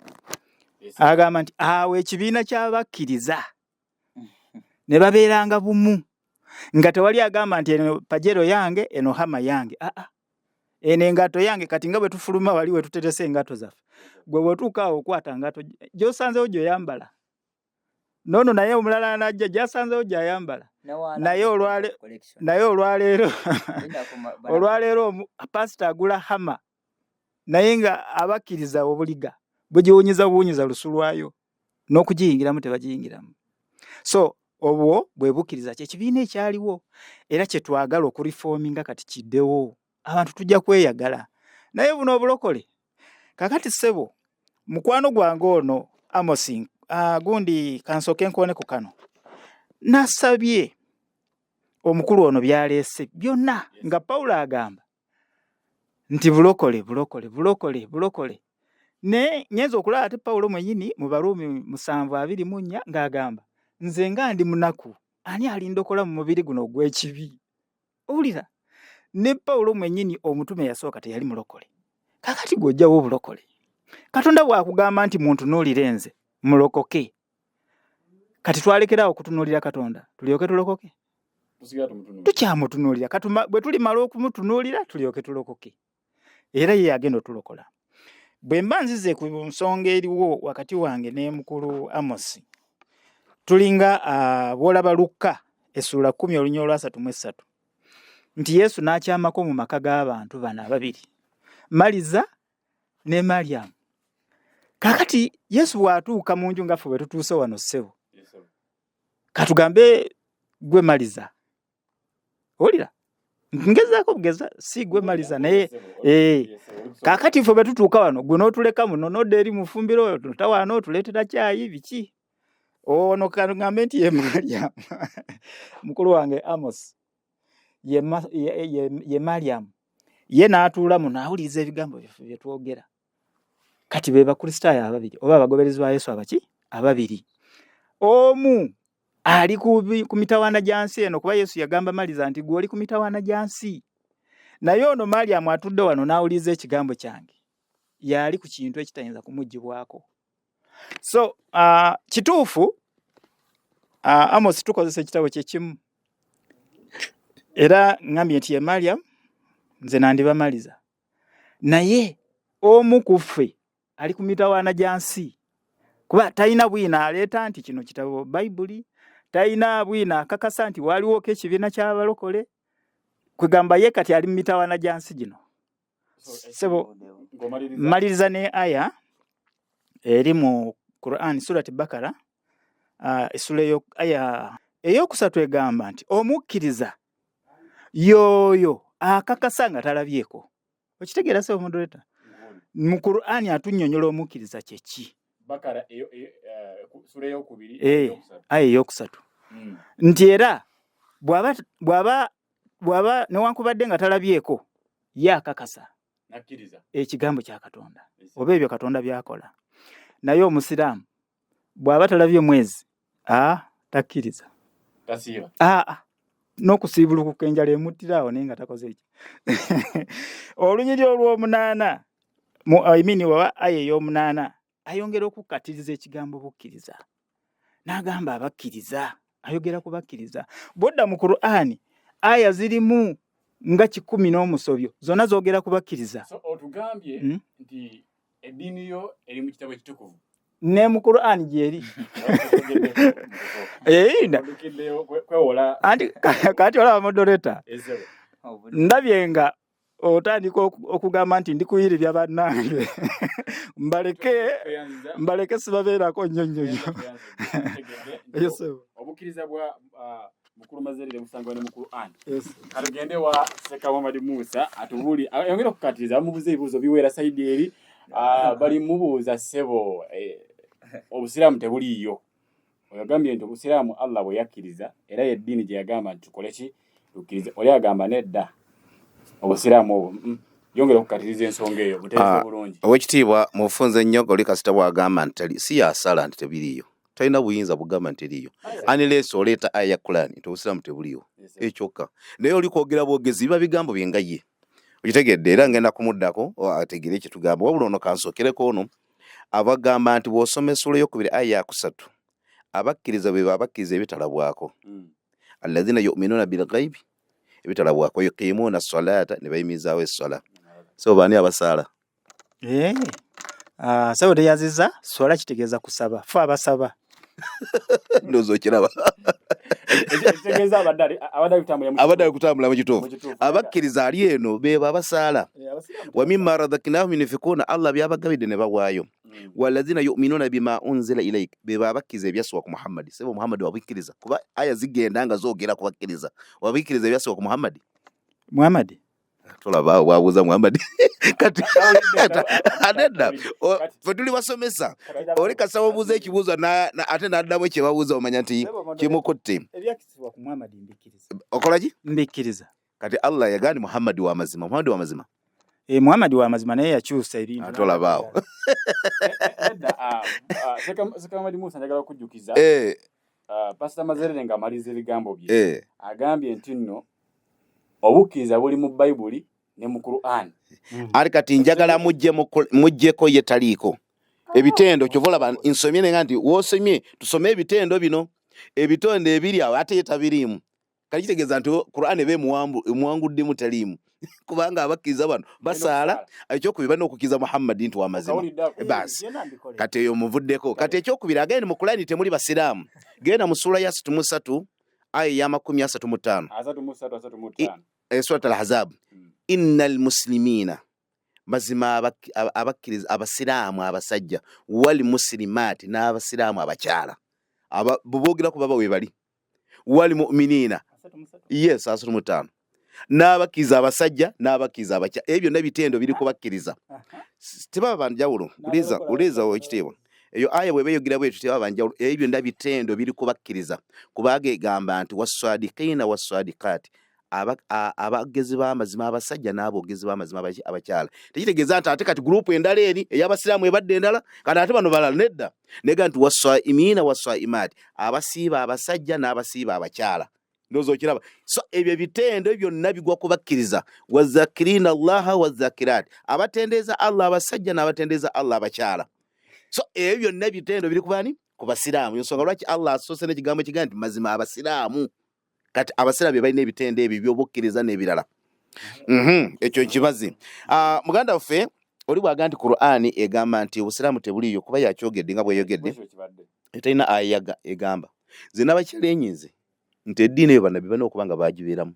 Yes. Agamba nti awo ekibiina ky'abakkiriza ne babeeranga bumu, nga tewali agamba nti eno pajero yange, eno hama yange. Eno engatto yange. Kati nga bwe tufuluma wali we tuterese engatto zaffe, gwe bw'otuuka awo okwata engatto gy'osanzeewo gy'oyambala, n'ono naye omulala n'ajja gy'asanzeewo gy'ayambala. Naye olwaleero pasita agula hama, naye nga abakkiriza obuliga bugiwunyiza buwunyiza lusu lwayo, n'okugiyingiramu tebagiyingiramu. So obwo bwe bukkiriza kye kibiina ekyaliwo era kye twagala okurifoominga kati kiddewo. Abantu tujja kweyagala. Naye buno obulokole. Kaakati ssebo, mukwano gwange ono Amos, gundi kansooke nkoone ku kano. Nasabye omukulu ono by'aleese byonna nga Pawulo agamba nti bulokole, bulokole, bulokole, bulokole. Naye ngenze okulaba ate Pawulo mwennyini mu Baruumi 7:24 ng'agamba nze nga ndi munaku, Ani alindokola mu mubiri guno ogw'ekibi? Owulira? Ne Pawulo mwennyini omutume yasooka teyali mulokole. Kaakati gwe ojjawo obulokole. Katonda bw'akugamba nti muntunuulire nze mulokoke, kati twalekerawo okutunuulira Katonda tulyoke tulokoke? Tukyamutunuulira. Bwe tulimala okumutunuulira tulyoke tulokoke, era ye agenda otulokola. Bwe mba nzize ku nsonga eriwo wakati wange ne mukulu Amosi, tulinga bw'olaba Lukka essuula 10 olunya olwasatu mu essatu nti Yesu n'akyamako mu maka g'abantu bano ababiri, Maliza ne Mariamu. Kaakati Yesu bw'atuuka mu nju nga ffe bwe tutuuse wano ssebo, katugambe gwe Maliza, owulira ngezaako bugeza si gwe Maliza naye kaakati ffe bwe tutuuka wano gwe n'otuleka muno n'odda eri mu ffumbiro oyo totawaana otuleetera kyayi biki, ono kagambe nti ye Mariamu mukulu wange Amos ye Mariamu, ye n'atuula muno awuliriza ebigambo byaffe bye twogera. Kati be Bakristaayo ababiri oba abagoberezi ba Yesu abaki ababiri, omu ali ku mitawaana gya nsi eno, kuba Yesu yagamba Maliza nti gwe oli ku mitawaana gya nsi, naye ono Mariamu atudde wano n'awuliriza ekigambo kyange, yali ku kintu ekitayinza kumuggyibwako. So kituufu Amos tukozesa ekitabo kye kimu, era ngambye nti ye Mariam nze nandiba Maliza, naye omu ku ffe ali ku mitawaana gya nsi, kuba talina bwino aleeta nti kino kitabo Bayibuli, talina bwino akakasa nti waliwoko ekibiina ky'abalokole, kwegamba ye kati ali mu mitawaana gya nsi gino. Sebo maliriza ne aya eri mu Quran Surati Bakara, essula eyo aya eyokusatu egamba nti omukkiriza yoyo akakasa nga talabyeko. Okitegeera sebo moderator? Mu Quran atunnyonnyola omukkiriza kye ki? Bakara sura eyokubiri aya eyokusatu nti era bw'aba newankubadde nga talabyeko ye akakasa ekigambo kya Katonda oba ebyo Katonda by'akola. Naye omusiraamu bw'aba talabye mwezi takkiriza, n'okusiibulukuka enjala emuttira awo naye nga takoze ekyo. Olunyiri olw'omunaana oba aya ey'omunaana ayongera okukkatiriza ekigambo bukkiriza, n'agamba abakkiriza, ayogera ku bakkiriza. Bw'odda mu Qur'ani aya zirimu nga 100 zonna zoogera ku bakkiriza. So otugambye nti eddiini yo eri mu kitabo ekitukuvu ne mu Qur'ani gyeri. Anti kati olaba moderator, ndabye nga otandika okugamba nti ndikuyiribya bannange mbaleke sibabeerako nnyo nnyo nnyo. Obukkiriza bwa mukulu Mazerere busangwa ne mu Qur'an. Katugende wa Seka Muhammad Musa atubuuli ayongere okukatiriza, bamubuuza ebibuuzo biwera sayidi eri, bali mubuuza ssebo obusiraamu tebuliiyo. Oyagambye nti obusiraamu Allah bwe yakkiriza era y'eddiini gye yagamba nti tukole ki, tukkirize. Oli agamba nedda obusiraamu obwo yongera okukatiriza ensonga eyo butereeze bulungi. Owekitiibwa mufunze nnyo oli kasita bw'agamba nti si yasala nti tebiriiyo, talina buyinza bugamba nti teriiyo, unless oleeta aya ya Qur'an nti obusiraamu tebuliiwo ekyokka. Naye oli kwogera bwogezi biba bigambo bye nga ye okitegedde, era ngenda kumuddako ategere kye tugamba. Wabula ono kansookereko ono abagamba nti bw'osoma essuula eyokubiri aya yakusatu, abakkiriza be babakkiriza ebitalabwako, alladhina yu'minuna bilghaibi, ebitalabwako, yuqimuuna salata, ne bayimirizaawo esswala. So baani abasaala? Sebo teyaziza swala kitegeeza kusaba, ffe abasaba. Ndowooza okiraba. Abadde ali kutambula mu kituufu. Abakkiriza ali eno beebo abasaala. Wa mimma razaqnahum yunfikuna, Allah byabagabidde ne bawaayo. Walladhina yu'minuna bima unzila ilaik, beebo abakkiriza ebyassibwa ku Muhammad. Sebo Muhammad wabikkiriza, kuba aya zigenda nga zoogera ku bakkiriza. Wabikkiriza ebyassibwa ku Muhammad? Muhammad tolaba wabuuza Muhammad kati nedda ffe tuli basomesa, oli kasaba obuuza ekibuuzo ate n'addamu kye babuuza omanya nti kimukutte. Okola ki? Mbikkiriza. Kati Allah yagamba Muhammad wa mazima, Muhammad wa mazima. Muhammad wa mazima naye yakyusa ebintu. Tolabaawo. Seka Muhammad Musa njagala okujjukiza. Pastor Mazerere ng'amaliza ebigambo bye agambye nti nno obukkiriza buli mu Bayibuli ne mu Qur'an. Ali kati njagala muggyeko ye taliiko ebitendo, kyova olaba nsomye nenga nti wosomye tusome ebitendo bino, ebitendo ebiri awo ate ye tabiriimu. Kati kitegeeza nti Qur'an eba emuwanguddemu taliimu, kubanga abakkiriza bano basaala, ekyokubiri balina okukkiriza Muhammadi nti wamazima basi. Kati eyo muvuddeko. Kati ekyokubiri agende mu Qur'an temuli basiraamu, genda mu ssuula ya 63 aya ya 35, Surat Al-Ahzab, innal muslimina, mazima abakkiriza abasiraamu abasajja, wal muslimaati, n'abasiraamu abakyala, boogera ku baba we bali, wal mu'minina, yes, 35, n'abakkiriza abasajja n'abakkiriza abakyala, ebyo byonna bitendo biri kubakkiriza, tebaba banjawulo. Uliza ekitiibwa eyo aya bw'eba eyogera bwetyo tebaba banjawulo, ebyo byonna bitendo biri kubakkiriza, kubanga egamba nti wassadiqiina wassadiqaati, abagezi b'amazima abasajja n'abogezi b'amazima abakyala. Tekitegeeza nti ate kati gurupu endala eri ey'abasiraamu ebadde endala, kati ate bano balala, nedda. Nega nti wassaimiina wassaimaati, abasiiba abasajja n'abasiiba abakyala. Ndowooza okiraba. So ebyo ebitendo byonna bigwa kubakkiriza. Wazakirina Allaha wazakiraati, abatendeeza Allah abasajja n'abatendeeza Allah abakyala. So ebyo byonna ebitendo biri ku bani? Ku basiraamu. Ensonga lwaki Allah asoose n'ekigambo kigaa nti mazima abasiraamu. Kati abasiraamu be balina ebitendo ebyo by'obukkiriza n'ebirala. Ekyo nkibazi. Muganda waffe oli bw'agamba nti Qur'ani egamba nti obusiraamu tebuliiyo, kuba yakyogedde nga bw'eyogedde, terina aya egamba. Nze n'abakyalenyize nti eddiini eyo bannabbi balina okuba nga baagibeeramu.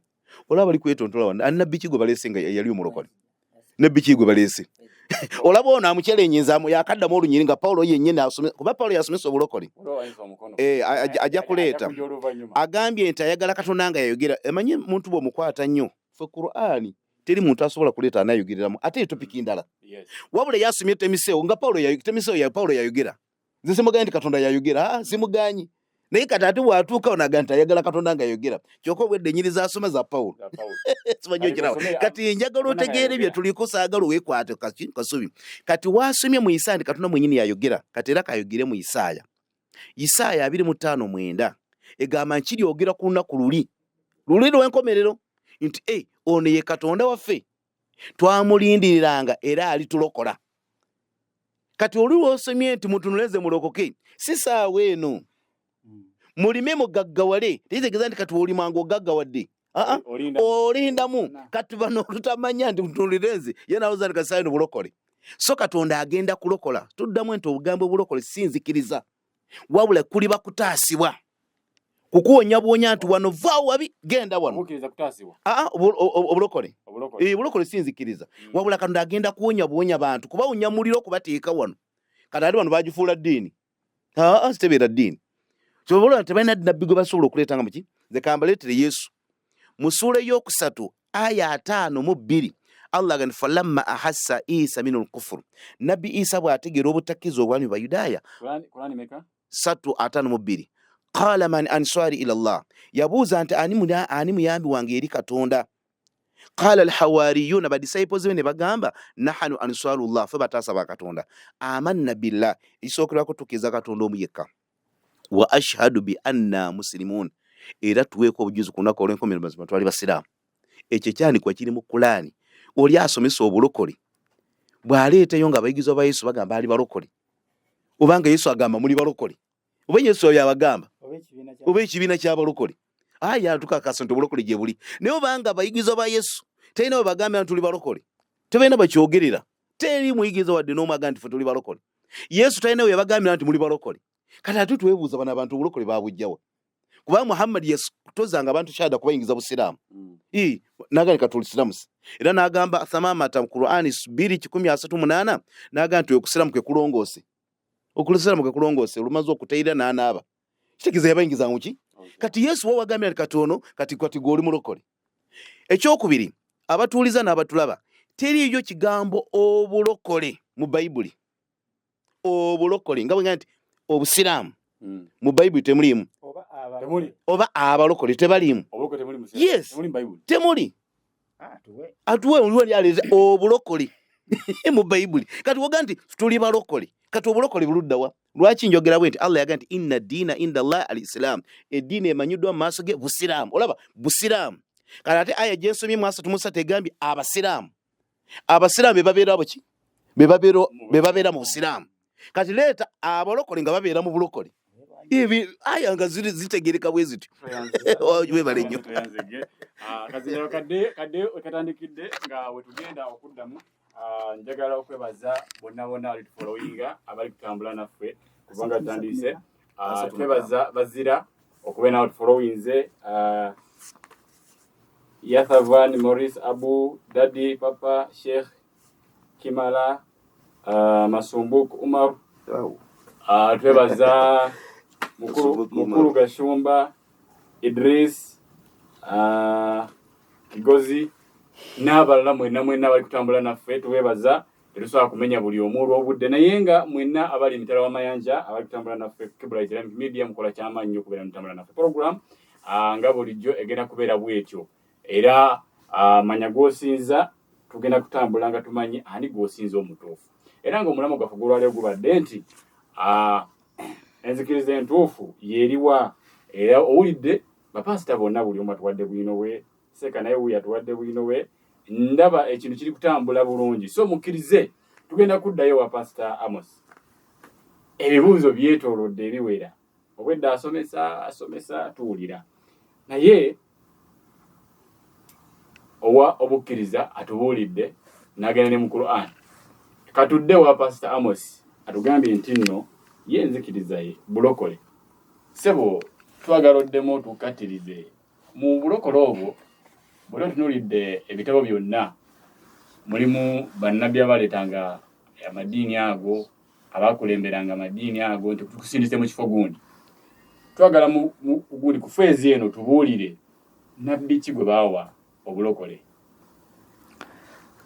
Olaba bali kwetontola wano, ani nabbi ki gwe baleese nga yali omulokole? Nabbi ki gwe baleese? Olaba ono amukyalenyiza yakaddamu olunyiri nga Pawulo yennyini asome, kuba Pawulo yasomesa obulokole. Ajja kuleeta. Agambye nti ayagala Katonda nga yayogera. Emanyi muntu bw'omukwata nnyo, ffe Qur'ani teri muntu asobola kuleeta anayogereramu, ate ye topiki ndala. Wabula yasomye Temiseewo nga Pawulo Temiseewo ya Pawulo yayogera. Nze simuganyi nti Katonda yayogera, simuganyi. Naye kati ate bw'atuuka ono agamba nti ayagala Katonda nga yayogera. Kyokka obwedda ennyiri z'asoma za Pawulo. Simanyi okiraba. Kati njagala otegeere bye tuliko, saagala weekwate kasubi. Kati waasomye mu Isaaya nti Katonda mwennyini yayogera, kati era kayogere mu Isaaya. Isaaya 25:9 egamba nkiryogera ku lunaku luli luli lw'enkomerero nti ono ye Katonda waffe twamulindiriranga era alitulokola. Kati oli lw'osomye nti mutunuleze mulokoke, si saawa eno mulime mugaggawale, tekitegeeza nti kati olimanga ogaggawadde, olindamu. Kati bano olutamanya nti mutunulire ye nalowooza nti kati eno bulokole. So Katonda agenda kulokola. Tuddamu nti obugambo obulokole si nzikiriza, wabula kuliba kutaasibwa, kukuwonya buwonya nti wano vaawo wabi genda wano. Obulokole obulokole si nzikiriza, wabula Katonda agenda kuwonya buwonya bantu, kubawonya muliro kubateeka wano. Kati ate bano bagifuula ddiini, sitebeera ddiini. Kyobola tebalina nabbi gwe basobola okuleeta nga muki. Nze kambaleetere Yesu mu ssuula 3 aya 52. Allah agamba falamma ahassa Isa minul kufur, nabbi Isa bw'ategeera obutakkiriza obwami Bayudaaya. 3:52 qala man answari ila Allah, yabuuza nti ani muyambi wange eri Katonda. Qala alhawariyuna, ba disciples be ne bagamba nahanu answarullah, ffe bataasa ba Katonda. Amanna billah, ekisookerwako tukkiriza Katonda omu yekka. Wa ashhadu bi anna muslimun, era tuweeko obujuzi ku lunaku olw'enkomerero mazima twali basiraamu. Ekyo ekyanikwa kiri mu Kulaani. Oli asomesa obulokole bw'aleetayo nga abayigirizwa ba Yesu bagamba ali balokole, obanga Yesu agamba muli balokole, oba Yesu oyo abagamba oba ekibiina ky'abalokole, aya tukakasa nti obulokole gye buli. Naye obanga abayigirizwa ba Yesu terina we bagambira nti tuli balokole, tebalina bakyogerera, teri muyigiriza wadde n'omu agamba nti ffe tuli balokole. Yesu talina we yabagambira nti muli balokole. Kati ate twebuuza bano abantu obulokole baabujjawa? Kubanga Muhammad yatozanga abantu shahada kubayingiza busiraamu. N'agamba kati olusiraamu. Era n'agamba Thamamata mu Qur'ani 2:138 n'agamba nti okusiraamu kwe kulongoose. Okusiraamu kwe kulongoose, olumaze okutayira n'anaaba. Kitegeeza yabayingiza mu ki? Kati Yesu we wagambira nti kati ono kati kati gw'oli mulokole. Ekyokubiri, abatuuliza n'abatulaba, teriiyo kigambo obulokole mu Bayibuli. Obulokole nga bwe nti obusiraamu mu Bayibuli temuliimu, oba abalokole tebaliimu. Yes, temuli. Atuwe oli aleeta obulokole mu Bayibuli. Kati woga nti tuli balokole, kati obulokole buluddawa? Lwaki njogera bwe nti? Allah yagamba nti inna diina inda Allah al islam, eddiini emanyiddwa mu maaso ge busiraamu. Olaba busiraamu. Kale ate aya gyensomye mu asatu musa tegambye abasiraamu. Abasiraamu be babeera buki? Be babeera mu busiraamu. Kati leeta abalokole nga babeera mu bulokole. Ibi aya nga ziri zitegereka bwe zityo. Webale nnyo. Kazindalo kadde wekatandikidde nga wetugenda okuddamu. Njagala okwebaza bonna bonna abali tufollowinga, abali kutambula naffe kubanga tutandise. Twebaza Bazira okubeera nawe tufollowinze, Yathavan Maurice Abu Dadi Papa Sheikh Kimala, Masumbuk Umar. Twebaza Mukulu Gashumba Idris, Kigozi n'abalala mwenna mwenna abali kutambula naffe tubeebaza. Tetusobola kumenya buli omu olw'obudde, naye nga mwenna abali emitala w'amayanja abali kutambula naffe Kibula Islamic Media mukola kyamaanyi nnyo okubeera mutambula naffe. Program nga bulijjo egenda kubeera bwetyo, era manya gw'osinza, tugenda kutambula nga tumanyi ani gw'osinza omutuufu. Era ng'omulamwa gwaffe gw'olwaleero gubadde nti enzikiriza entuufu y'eriwa. Era owulidde bapasita bonna buli omu atuwadde bwino bwe, Seeka naye wuuyo atuwadde bwino bwe. Ndaba ekintu kiri kutambula bulungi, so mukkirize tugenda kuddayo wa Pasita Amos. Ebibuuzo byetoolodde ebiwera, obwedda asomesa tuwulira, naye owa obukkiriza atubuulidde n'agenda ne mu Quran. Katudde wa Pasita Amos atugambye nti nno ye enzikiriza ye bulokole. Ssebo twagala oddemu otukkatirize mu bulokole obwo. Bw'oli otunuulidde ebitabo byonna mulimu bannabbi abaleetanga amadiini ago, abakulemberanga amadiini ago nti tukusindise mu kifo gundi. Twagala mu gundi ku feezi eno tubuulire nabbi ki gwe baawa obulokole.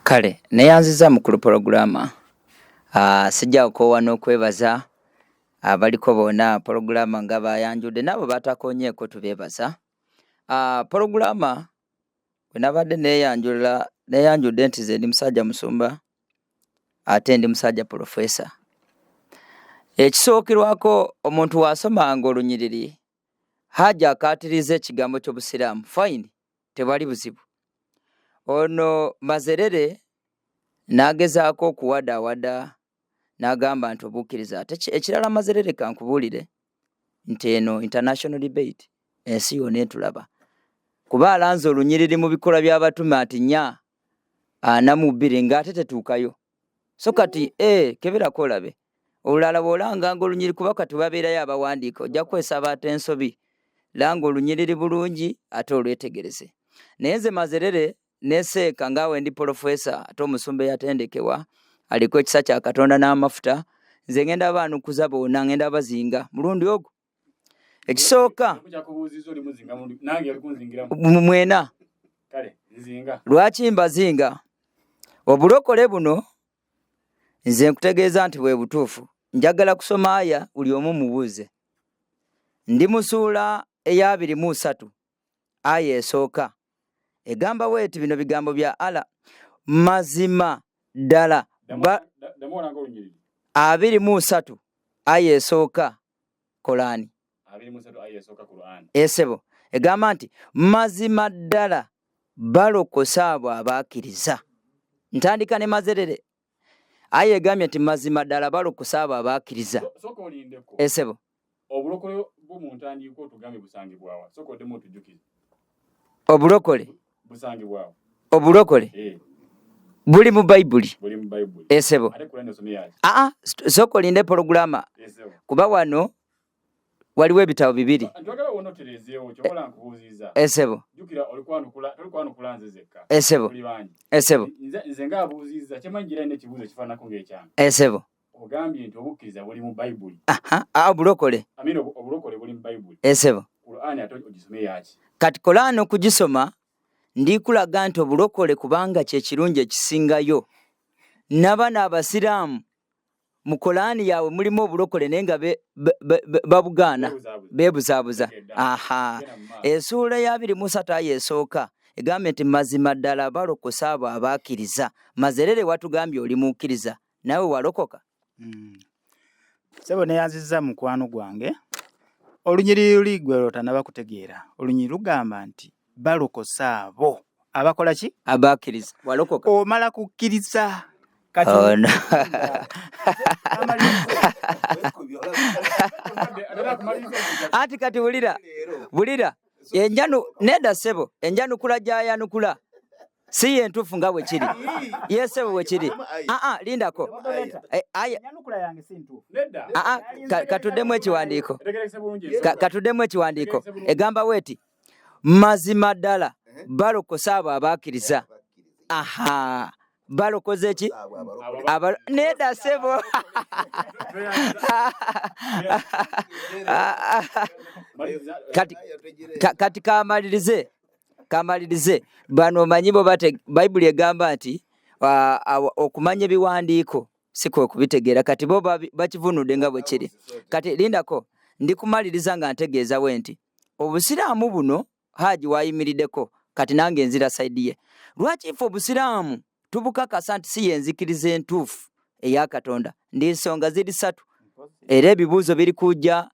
Kale neyanziza mukulu pologulama. Sijja kukoowa n'okwebaza abaliko bonna pologulama nga bayanjudde n'abo batakonyeeko tubeebaza. Pologulama bwe nabadde neyanjudde nti nze ndi musajja musumba ate ndi musajja polofeesa. Ekisookerwako omuntu w'asomanga olunyiriri Haji akaatiriza ekigambo ky'obusiraamu, fine, tewali buzibu. Ono Mazerere n'agezaako okuwadaawada n'agamba nti obukkiriza. Ate ekirala Mazerere kankubuulire nti eno international debate, ensi yonna etulaba. Kuba alanze olunyiriri mu bikolwa by'abatume ati 442 ng'ate tetuukayo. So kati keberako olabe. Olulala bw'olanganga olunyiriri kuba kati babeerayo abawandiika, ojja kukozesa ate ensobi. Langa olunyiriri bulungi ate olwetegereze. Naye nze Mazerere neseeka ngaawe ndi polofeesa ate omusumba eyatendekebwa aliko ekisa kya Katonda n'amafuta, nze ngenda baanukuza bonna, ngenda bazinga mulundi ogwo. Ekisooka mwena lwaki mbazinga? Obulokole buno nze nkutegeeza nti bwe butuufu. Njagala kusoma aya buli omu mubuuze. Ndi mu ssuula eya 23 aya esooka egamba bw'eti, bino bigambo bya Allah, mazima ddala 23 aya esooka Korani esebo egamba nti mazima ddala balokosa abo abakkiriza. Ntandika ne Mazerere. Aya egambye nti mazima ddala balokosa abo abakkiriza. Esebo obulokole bwo mu ntandikwa otugambye busangibwawa? Sooka oddemu otujjukize. Obulokole busangibwawa? Obulokole buli mu Bayibuli. Buli mu Bayibuli. Esebo. Ate Kurani osomye yaki? Sooka olinde pologulama. Kuba wano waliwo ebitabo bibiri. Njagala wonna otereezeewo kyobola nkubuuzizza. Esebo. Jjukira oli kwanukula nze zekka. Esebo. Tuli bangi. Esebo. Nze ng'abuuzizza kyemanyi gira n'ekibuuzo ekifaananako ng'ekyange. Esebo. Ogambye nti obukkiriza buli mu Bayibuli. Obulokole. Amina, obulokole buli mu Bayibuli. Esebo. Kurani ate ogisome yaki? Kati Korani okugisoma ndikulaga nti obulokole kubanga kye kirungi ekisingayo. N'abaana abasiraamu mu Korani yaabwe mulimu obulokole naye nga babugaana, beebuzaabuza. Aha. Essuula eya 23 aya esooka egambye nti mazima ddala balokosa abo abakkiriza. Mazerere watugambye oli mukkiriza, naawe walokoka? Sebo, neyanziza mukwano gwange. Olunyiriri luli gwe lwotanaba kutegeera. Olunyiriri lugamba nti balokosa abo abakola ki? Abakkiriza. Walokoka? Omala kukkiriza. Kati Oh, no. Anti kati wulira, wulira enjanu nedda ssebo, enjanukula gy'ayanukula si ye ntuufu nga bwe kiri. Ye ssebo bwe kiri. Aa, lindako. Aya, enyanukula yange si ntuufu. aa, katuddemu ekiwandiiko. Katuddemu ekiwandiiko. Egamba bweti, mazima ddala balokosa abo abakkiriza. Aha, balokoze ki? Nedda ssebo. Kati kamalirize, kamalirize. Bano omanyi bo Bayibuli egamba nti okumanya ebiwandiiko si kwe kubitegeera. Kati bo bakivunudde nga bwe kiri. Kati lindako, ndi kumaliriza nga ntegeeza bwe nti obusiraamu buno Haji wayimiriddeko, kati nange nzira sayidi ye. Lwaki ffe obusiraamu tubukakasa nti si yenzikiriza entuufu eya Katonda? Ndi nsonga ziri ssatu, era ebibuuzo biri kujja.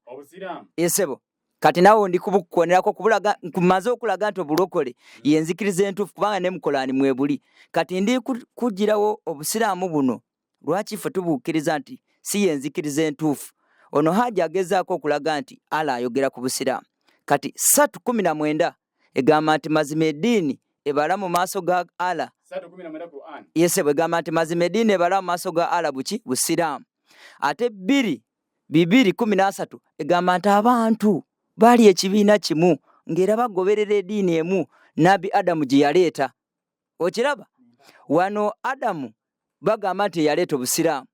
Esebo, kati naawe ndi kubukukonerako kubulaga, nkumaze okulaga nti obulokole yenzikiriza entuufu, kubanga ne mukolani mwebuli. Kati ndi kugirawo obusiraamu buno, lwaki ffe tubukkiriza nti si yenzikiriza entuufu? Ono Haji agezaako okulaga nti Allah ayogera ku busiraamu. Kati 3:19 egamba nti mazima eddiini ebala mu maaso ga Allah. Yese bwegamba nti mazima eddiini ebala mu maaso ga Allah buki? Busiraamu. Ate 2:2:13 egamba nti abantu baali ekibiina kimu ng'era bagoberera eddiini emu Nabbi Adamu gye yaleeta. Okiraba? Wano Adamu bagamba nti yaleeta obusiraamu.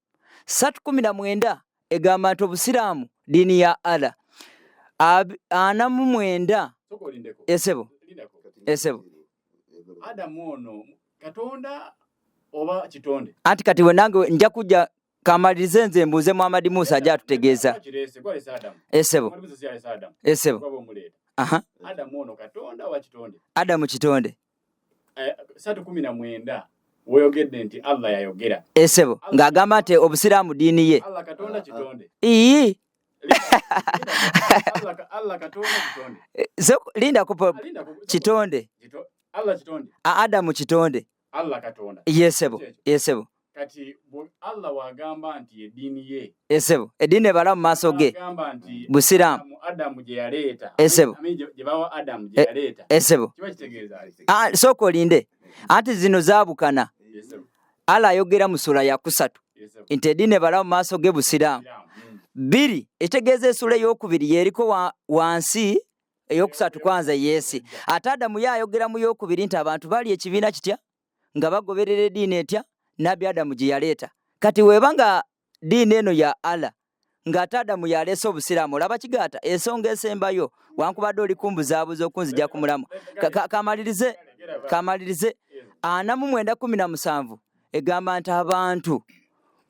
3:19 egamba nti obusiraamu ddiini ya Allah. 49 esebo, esebo. Adamu ono Katonda oba kitonde? Anti kati we nange nja kujja kamalirize nze mbuuze Muhammad Musa ajja atutegeeza. Esebo, esebo. Aha. Adamu ono Katonda oba kitonde? Adamu kitonde. 3:19 weyogedde nti Allah yayogera. Esebo, ng'agamba nti obusiraamu ddiini ye. Allah Katonda kitonde. Ii. Allah Katonda kitonde. Linda kupo kitonde. Allah kitonde. Adamu kitonde. Allah Katonda. Yesebo, yesebo. Kati Allah wagamba nti eddiini ye. Esebo, eddiini ebala mu maaso ge. Busiraamu. Adamu gye yaleeta. Esebo. Gye bawa Adamu gye yaleeta. Esebo. Kiba kitegeeza. Sooka olinde. Anti zino zaabukana. Allah ayogera mu ssuula ya 3. Nti eddiini ebala mu maaso ge Busiraamu. 2 etegeeza essuula ey'okubiri yeriko wansi eyokusatu kwanza yesi. Ate Adamu ye ayogera mu yokubiri nti abantu bali ekibiina kitya nga bagoberera eddiini etya Nabbi Adamu gye yaleeta. Kati weeba nga ddiini eno ya Allah ng'ate Adamu yaleese obusiraamu, olaba kigaata ensonga esembayo wankubadde oli kumbuzaabuza okunzija ku mulamu. Kamalirize, kamalirize. 49:17 egamba nti abantu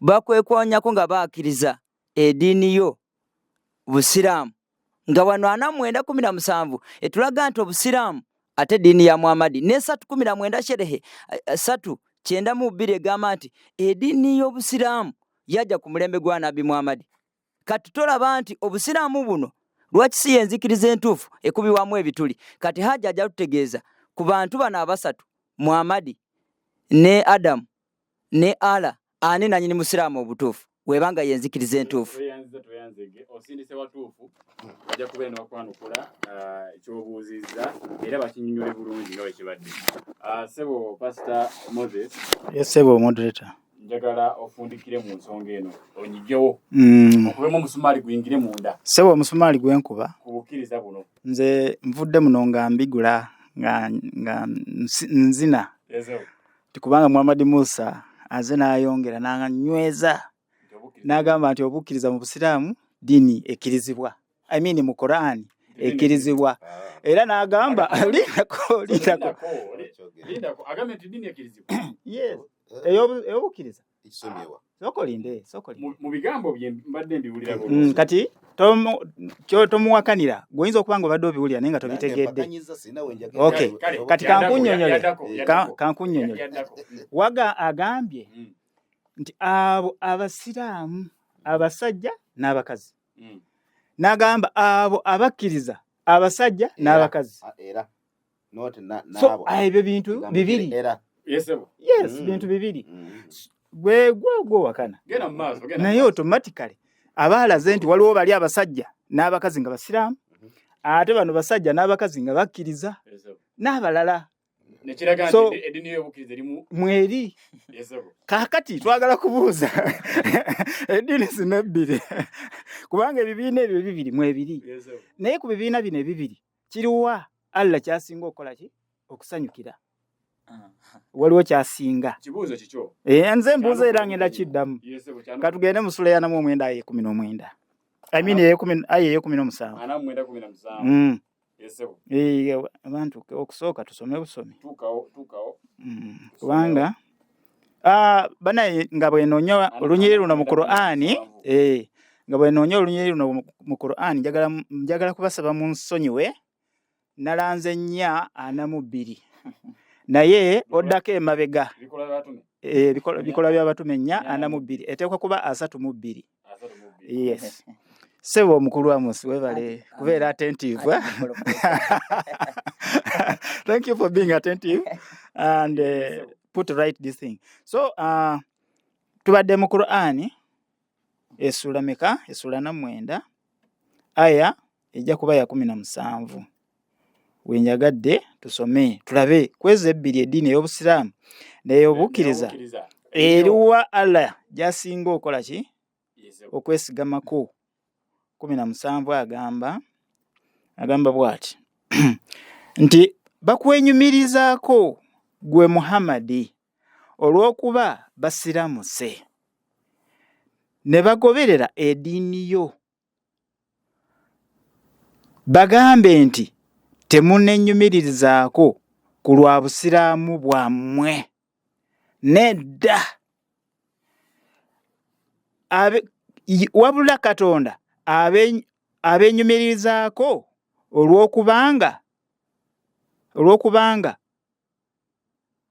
bakwekwonyako nga bakkiriza eddiini yo busiraamu, nga wano 49:17 etulaga nti obusiraamu ate eddiini ya Muhammadi. Ne 3:19 sherehe 3:92 egamba nti eddiini y'obusiraamu yajja ku mulembe gwa Nabbi Muhammadi. Kati tolaba nti obusiraamu buno lwaki si yenzikiriza entuufu ekubibwamu ebituli? Kati Haji ajja tutegeeza ku bantu bano abasatu, Muhammadi ne Adamu ne Allah, ani nannyini musiraamu obutuufu webanga yenzikiriza entuufu? Tweyanzege, osindise watuufu, bajja kubeera ne bakwanukula ekyobuuzizza era bakinnyonnyole bulungi nga bwe kibadde. Ssebo Pastor Moses. Yes, ssebo moderator. Njagala ofundikire mu nsonga eno onyigewo. Okubemu omusumaali guyingire munda. Ssebo omusumaali gwenkuba. Ku bukkiriza buno. Nze nvudde muno nga mbigula nga nzina. Kubanga Muhammad Musa aze n'ayongera n'anyweza n'agamba nti obukkiriza mu busiraamu ddiini ekkirizibwa. I mean mu Quran ekkirizibwa. Era n'agamba lindako lindako. Lindako agambye nti ddiini ekkirizibwa. Yes. Ey'obukkiriza. Sooka olinde, sooka olinde. Mu bigambo bye mbadde mbiwulira bulungi. Kati tomuwakanira, gwe oyinza okuba nga obadde obiwulira naye nga tobitegedde. Okay. Kati kankunnyonnyole. Kankunnyonnyole. Waga agambye nti abo abasiraamu abasajja n'abakazi. N'agamba abo abakkiriza abasajja n'abakazi. So ebyo bintu bibiri. Yes, bintu bibiri. Gwe wakana. Naye automatically aba alaze nti waliwo bali abasajja n'abakazi nga basiraamu, ate bano basajja n'abakazi nga bakkiriza n'abalala. So mweri kaakati twagala kubuuza eddiini zino ebbiri, kubanga ebibiina ebyo bibiri mwebiri, naye ku bibiina bino ebibiri kiriwa Allah kyasinga okukola ki? Okusanyukira. Waliwo kyasinga. Nze mbuuza era ngenda kiddamu. Katugende mu ssuula ya 49 aya 19. I mean aya 17. 49. Abantu okusooka tusome busomi. Kubanga banaye nga bwenoonya olunyiriri luno mu Qur'ani, nga bwenoonya olunyiriri luno mu Qur'ani, njagala kubasaba munsonyiwe, nalanze 4:42. Naye oddako emabega bikolwa by'abatume 4:42 eteekwa kuba 32. Yes. Ssebo omukulu Amos, webale kubeera attentive. Thank you for being attentive and put right this thing. So tubadde mu Qur'ani essuula meka? Essuula 49 aya ejja kuba ya 17. Wenjagadde tusome tulabe kwezi ebbiri eddiini ey'obusiraamu n'ey'obukkiriza eriwa Allah gy'asinga okola ki? Okwesigamako. 17 agamba bw'ati nti bakwenyumirizaako gwe Muhammadi olw'okuba basiramuse ne bagoberera eddiini yo, bagambe nti temunnenyumiririzaako ku lwa busiraamu bwammwe, nedda, wabula Katonda abenyumirizaako olw'okubanga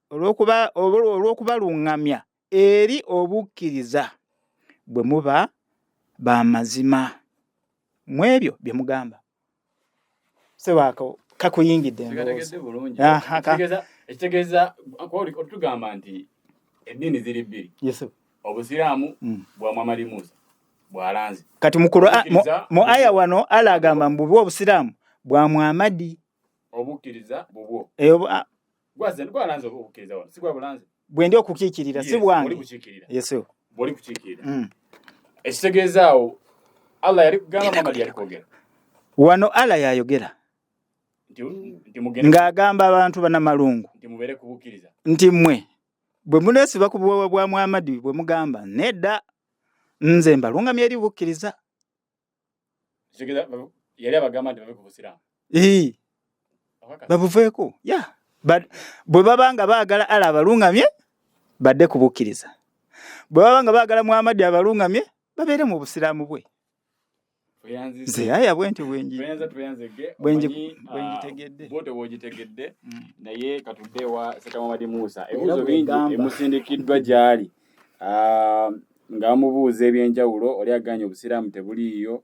olw'okubaluŋŋamya eri obukkiriza bwe muba b'amazima mu ebyo bye mugamba. Sewaako kakuyingidde endowooza. Ekitegeeza otugamba nti eddiini ziri bbiri. Obusiraamu bwa Muhammad Musa bwalanze. Kati mu aya wano Allah agamba mbu bwo obusiraamu bwa Muhammadi. Obukkiriza bubwo. Gwalanze obukkiriza wano, si gwa bulanze. Bwe ndi okukiikirira si bwange. Yes. Bw'oli kukiikirira. Ekitegeeza awo Allah yali kugamba Muhammad yali kwogera. Wano Allah yayogera ng'agamba abantu bannamalungu nti mmwe bwe muneesiba ku buwewe bwa Muhammadi bwe mugamba nedda, nze mbalungamya eri bukkiriza. Yali abagamba nti bave ku busiraamu. Babuveeko. Bwe baba nga baagala Allah abalungamye badde ku bukkiriza, bwe baba nga baagala Muhammadi abalungamye babeere mu busiraamu bwe. Nze aya bwentyo bwengitegedde. Bw'otyo bw'ogitegedde, naye katudde wa Seka Muhammad Musa. Ebibuuzo bingi emusindikiddwa gy'ali nga bamubuuza ebyenjawulo, oli aganye obusiraamu tebuliiyo.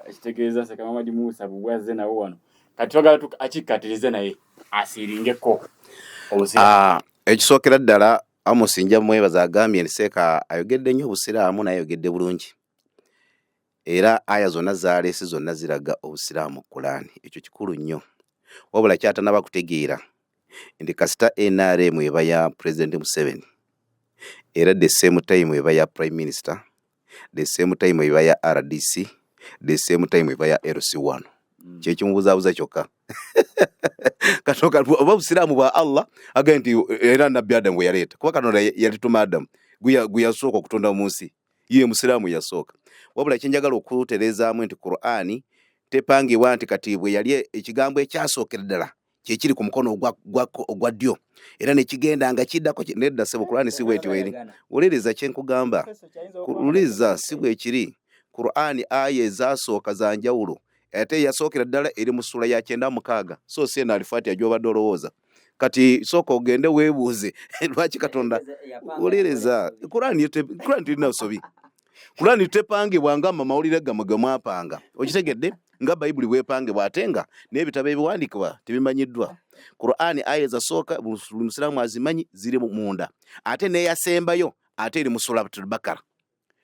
Ekitegeeza Seka Muhammad Musa bw'azze nawo wano. Kati twagala akikkatirize naye asiiringeko obusiraamu. Ekisookera ddala Amos nja mwebaza agambye nti Seeka ayogedde nnyo obusiraamu naye ayogedde bulungi. Era aya zonna zaleese zonna ziraga obusiraamu Kulaani, ekyo kikulu nnyo. Wabula kyatanaba kutegeera nti kasita NRM eba ya President Museveni, era the same time eba ya Prime Minister, the same time eba ya RDC, the same time eba ya LC1. Kyekimubuzaabuza kyokka. Katonda oba busiraamu bwa Allah agambye nti era Nabbi Adamu bwe yaleeta, kuba Katonda yalituma Adamu gwe yasooka okutonda mu nsi. Ye musiraamu yasooka. Wabula kye njagala okutereezaamu nti Qur'ani tepangibwa nti kati bwe yali ekigambo ekyasookera ddala kye kiri ku mukono ogwa ddyo era ne kigenda nga kiddako nedda ssebo, Qur'ani si bw'etyo eri. Wuliriza kye nkugamba, wuliriza, si bwe kiri. Qur'ani aya ezasooka za njawulo, ate eyasookera ddala eri mu ssuula ya 96, so si eno Alifaatiha gy'obadde olowooza. Kati sooka ogende weebuuze lwaki Katonda, wuliriza, Qur'ani terina nsobi. Kurani tepangibwa nga amawulire gammwe ge mwapanga. Okitegedde? Nga Bayibuli bwepangibwa ate nga n'ebitabo ebiwandiikibwa tebimanyiddwa. Qur'ani aya ezasooka buli musiraamu azimanyi ziri munda. Ate n'eyasembayo ate eri mu Suratul Bakara.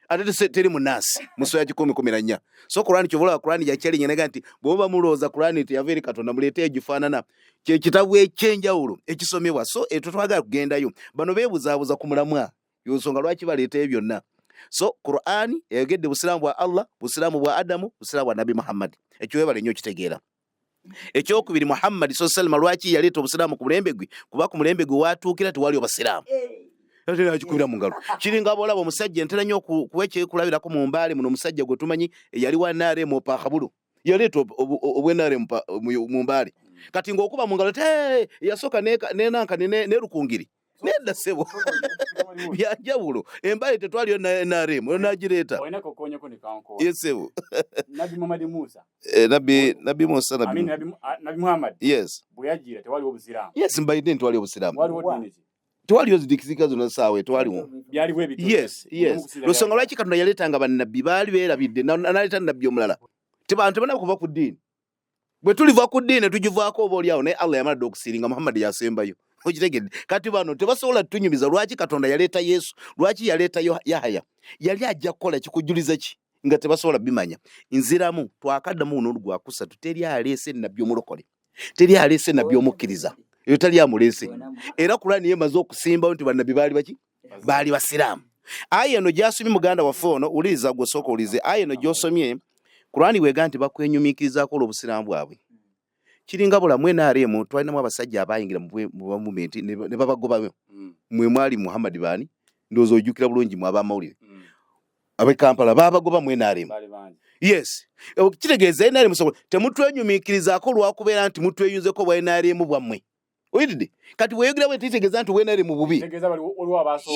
Ate teri mu Naasi mu sura ya 114. So Qur'ani kyova olaba Qur'ani yakyalinya naga nti bw'oba mulowooza Qur'ani teyava eri Katonda muleete egifaanana. Kye kitabo eky'enjawulo ekisomebwa. So etwo twagala kugendayo. Bano beebuzaabuza ku mulamwa. Y'ensonga lwaki baleeta ebyo byonna. So Qur'ani eyogedde busiraamu bwa Allah, busiraamu bwa Adamu, busiraamu bwa Nabbi Muhammad. Ekyo weebale nnyo okitegeera. Ekyokubiri, Muhammad sallallahu alaihi wasallam lwaki yaleeta obusiraamu ku mulembe gwe? Kuba ku mulembe gwe waatuukira tewali obasiraamu. Ate n'agikubira mu ngalo. Kiringa bw'olaba omusajja ntera nnyo okuwa ekyekulabirako mu Mbale muno omusajja gwe tumanyi eyali wa NRM Opakhabulu. Yaleeta obwa NRM mu Mbale. Kati ng'okuba mu ngalo te yasooka nenanka ne Rukungiri. Nedda ssebo. Byanjawulo. Embale tetwaliyo na NRM, oyo n'agireeta. Olina kokonyeko ne kankoona. Yes, ssebo. Nabbi Muhammad Musa. Nabbi Musa, Nabbi Nabbi Muhammad. Yes. Bwe yajjira tewaliwo busiraamu. Yes, mbaidde nti waliwo obusiraamu. Waliwo ddiini ki? Tewaliwo zidikizika zonna ssaawa tewaliwo. Byaliwo ebitono. Yes, yes. Lusonga lwaki Katonda yaleetanga bannabbi baali beerabidde n'aleeta nabbi omulala. Abantu tebanaba kuva ku ddiini. Bwe tuliva ku ddiini tugivaako oba oli awo naye Allah yamala dda okusiringa Muhammad yasembayo. Okitegedde? Kati bano tebasobola tunyumiza lwaki Katonda yaleeta Yesu, lwaki yaleeta Yahaya. Yali ajja kukola kikujuliza ki nga tebasobola bimanya. Nziramu twakaddamu buno olugwakusatu teri aleese nabbi omulokole. Teri aleese nabbi omukkiriza. Eyo tali amuleese. Era Kurani yemaze okusimbawo nti bannabbi baali baki? Baali basiraamu. Aya eno gy'asomye muganda waffe ono, wuliriza gwe osooka owulirize. Aya eno gy'osomye, Kurani bw'egamba nti bakwenyumiikirizaako olw'obusiraamu bwabwe. Kiringa bulamu NRM twalinamu abasajja abaayingira mu movement ne babagobayo. Mwe mwali Muhammad baani? Ndowooza ojjukira bulungi mwe ab'amawulire. Ab'e Kampala baabagoba mu NRM. Yes. Kitegeeza NRM temutwenyumiikirizaako olw'okubeera nti mutweyunzeko bwa NRM bwammwe. Oyidde? Kati bw'oyogera bwe kitegeeza nti NRM bubi.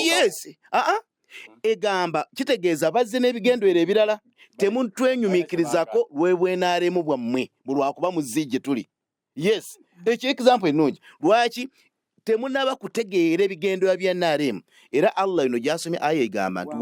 Yes. Egamba kitegeeza bazze n'ebigendererwa ebirala. Temutwenyumiikirizaako lw'ebwenaremu bwammwe lwakuba muzzi gye tuli. Yes. Ekyo example ennungi. Lwaki temunaba kutegeera ebigendererwa bya NRM? Era Allah eno gy'asomye aya egamba nti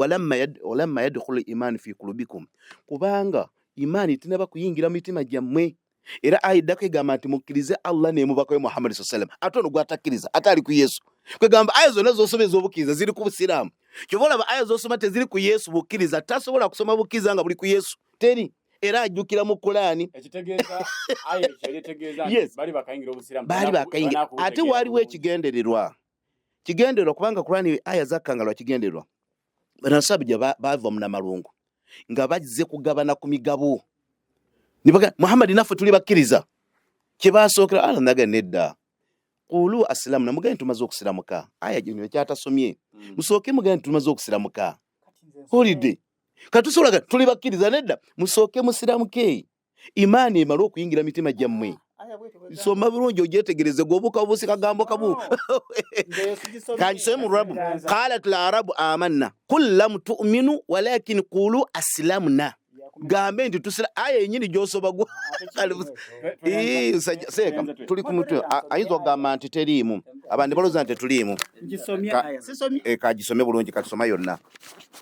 walamma yadkhulu imaani fi kulubikum, kubanga imaani tenaba kuyingira mu mitima gyammwe. Era aya eddako egamba nti mukkirize Allah ne mubaka we Muhammad sallallahu alaihi wasallam. Ate ono gw'atakkiriza ate ali ku Yesu. Kwegamba aya zonna z'osoma ez'obukkiriza ziri ku busiraamu. Kyova olaba aya z'osoma teziri ku Yesu bukkiriza, tasobola kusoma bukkiriza nga buli ku Yesu. Teri. Era ajjukira mu Kulaani. Ekitegeeza aya ekyo eritegeeza nti bali bakayingira obusiraamu. Baali bakayingira. Ate waaliwo ekigendererwa. Kigendererwa kubanga Kulaani aya zakkanga lwa kigendererwa. Banasabija baava mu Namalungu nga bazze kugabana ku migabo. Nibaga Muhammad naffe tuli bakkiriza. Kye baasookera Allah naga nedda. Qulu asilamu na mugende tumaze okusiramuka. Aya gino ekyatasomye. Musooke mugende tumaze okusiramuka. Holiday. Katusobola tuli bakkiriza nedda. Musooke musiramuke. Imaani emale okuyingira mitima gyammwe. Soma bulungi ogyetegereze gwobuuka bubuusi kagambo kabu. Kangisome mu Lurabu. Qalat al-arabu amanna qul lam tu'minu walakin qulu aslamna. Gambe nti tusira aya yennyini gy'osoma gwa. Seeka tuli ku mutwe. Ayinza okugamba nti teriimu. Abantu balowooza nti tetuliimu. Kagisome bulungi katusoma yonna.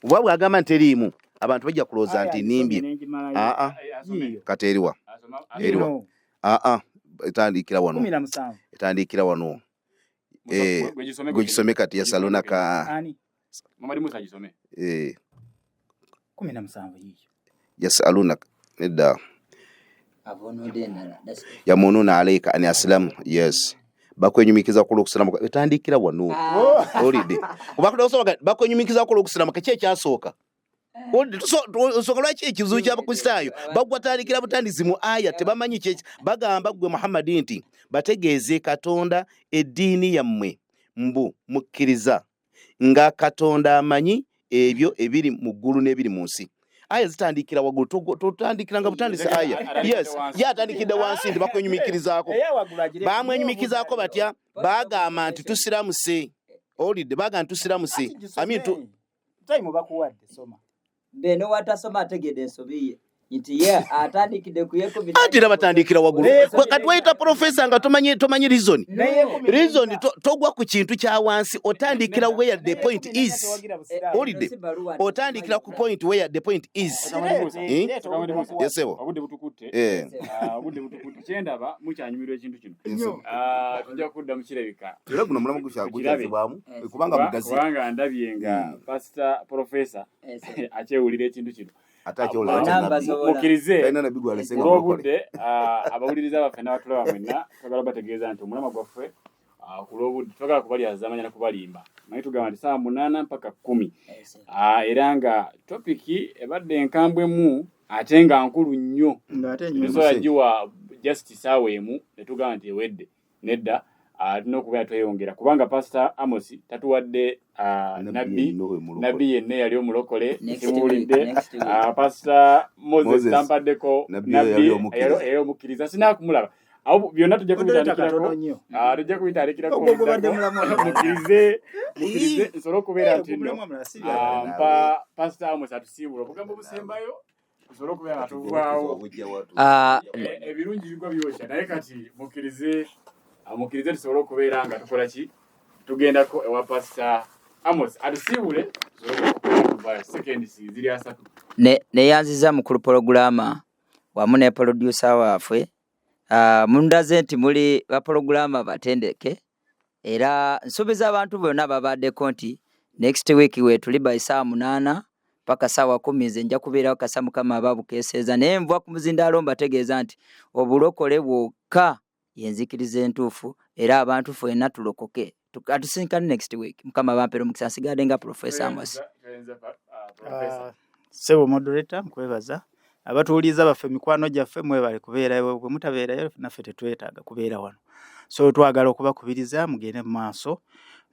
Oba bw'agamba nti teriimu abantu bajja kulowooza nti nnimbye. Kati eriwa? Eriwa. Etandikira wano. Etandikira wano. Gwe gisome kati yasalunaka. Mamadi Musa gisome. 17 yiyo. Yasalunaka nedda. Yamununa alayka an aslamu. Yes. Bakwenyumikiza ku lw'okusiramuka. Etandikira wano. Olidde. Bakwenyumikiza ku lw'okusiramuka ki ekyasooka? Nsonga lwaki ekizibu ky'Abakristaayo bagwatandikira butandizi mu aya tebamanyi kye bagamba ggwe Muhammad nti bategeeze Katonda eddiini yammwe mbu mukkiriza nga Katonda amanyi ebyo ebiri mu ggulu n'ebiri mu nsi. Aya zitandikira waggulu, totandikira nga butandisi aya. Yes, ye atandikidde wansi nti bakwenyumikirizaako. Bamwenyumikirizaako batya? Bagamba nti tusiramuse. Olidde, bagamba nti tusiramuse. Time bakuwadde soma. Beno watasoma ategedde ensobi ye. Nti ye atandikidde ku yekumi. Anti era batandikira waggulu. Kati wayita profesa nga tomanyi reason. Reason togwa ku kintu kya wansi, otandikira where the point is. Owulidde? Otandikira ku point where the point is. Eh? Yes, sebo. Obudde butukutte. Obudde butukutte, kyendaba mukyanyumirwa ekintu kino. Tujja kudda mukirabika. Era guno omulamu gukyazibwamu kubanga mugazi. Kubanga ndabye nga pastor professor akyewulira ekintu kino. Ate akyewulira. Mukkirize olw'obudde, abawuliriza baffe n'abatulaba mwenna, twagala bategeeza nti omulamwa gwaffe ku lw'obudde twagala kubalyazaamanya na kubalimba. Manyi tugamba nti ssaawa 8 mpaka 10. Era nga topiki ebadde enkambwemu ate nga nkulu nnyo. Tusobola giwa just ssaawa emu ne tugamba nti ewedde. Nedda, tulina okubeera tweyongera kubanga Pastor Amos tatuwadde nabbi yenna eyali omulokole, simuwulidde. Pastor Moses tampaddeko nabbi eyali omukkiriza, sinaakumulaba. Awo byonna tujja kubitandikirako, tujja kubitandikirako. Mukkirize nsobole okubeera nti nno mpa Pastor Amos atusiibula obugambo obusembayo tusobole okubeera nga tuvaawo. Ebirungi bigwa byokya, naye kati mukkirize tusobole okubeera nga tukola ki, tugendako ewa Pastor Amos atusiibule tusobole okubeera tuvaayo. Sekendi ziri 3. Neyanziza mukulu pologulama wamu ne producer waffe. Mundaze nti muli bapologulama batendeke, era nsuubiza abantu bonna babaddeko nti next week we tuli by ssaawa 8 paka ssaawa 10 nze nja kubeerawo kasa Mukama aba bukeeseeza. Naye nva ku muzindaalo mbategeeza nti obulokole bwokka yenzikiriza entuufu, era abantu ffenna tulokoke. Atusinkane next week. Mukama bampere omukisa. Nsigadde nga Professor Amos. Ssebo moderator, nkwebaza. Abatuwuliriza baffe, mikwano gyaffe, mwebale kubeerayo. Bwe mutabeerayo naffe tetwetaaga kubeera wano. So twagala okubakubiriza mugende mu maaso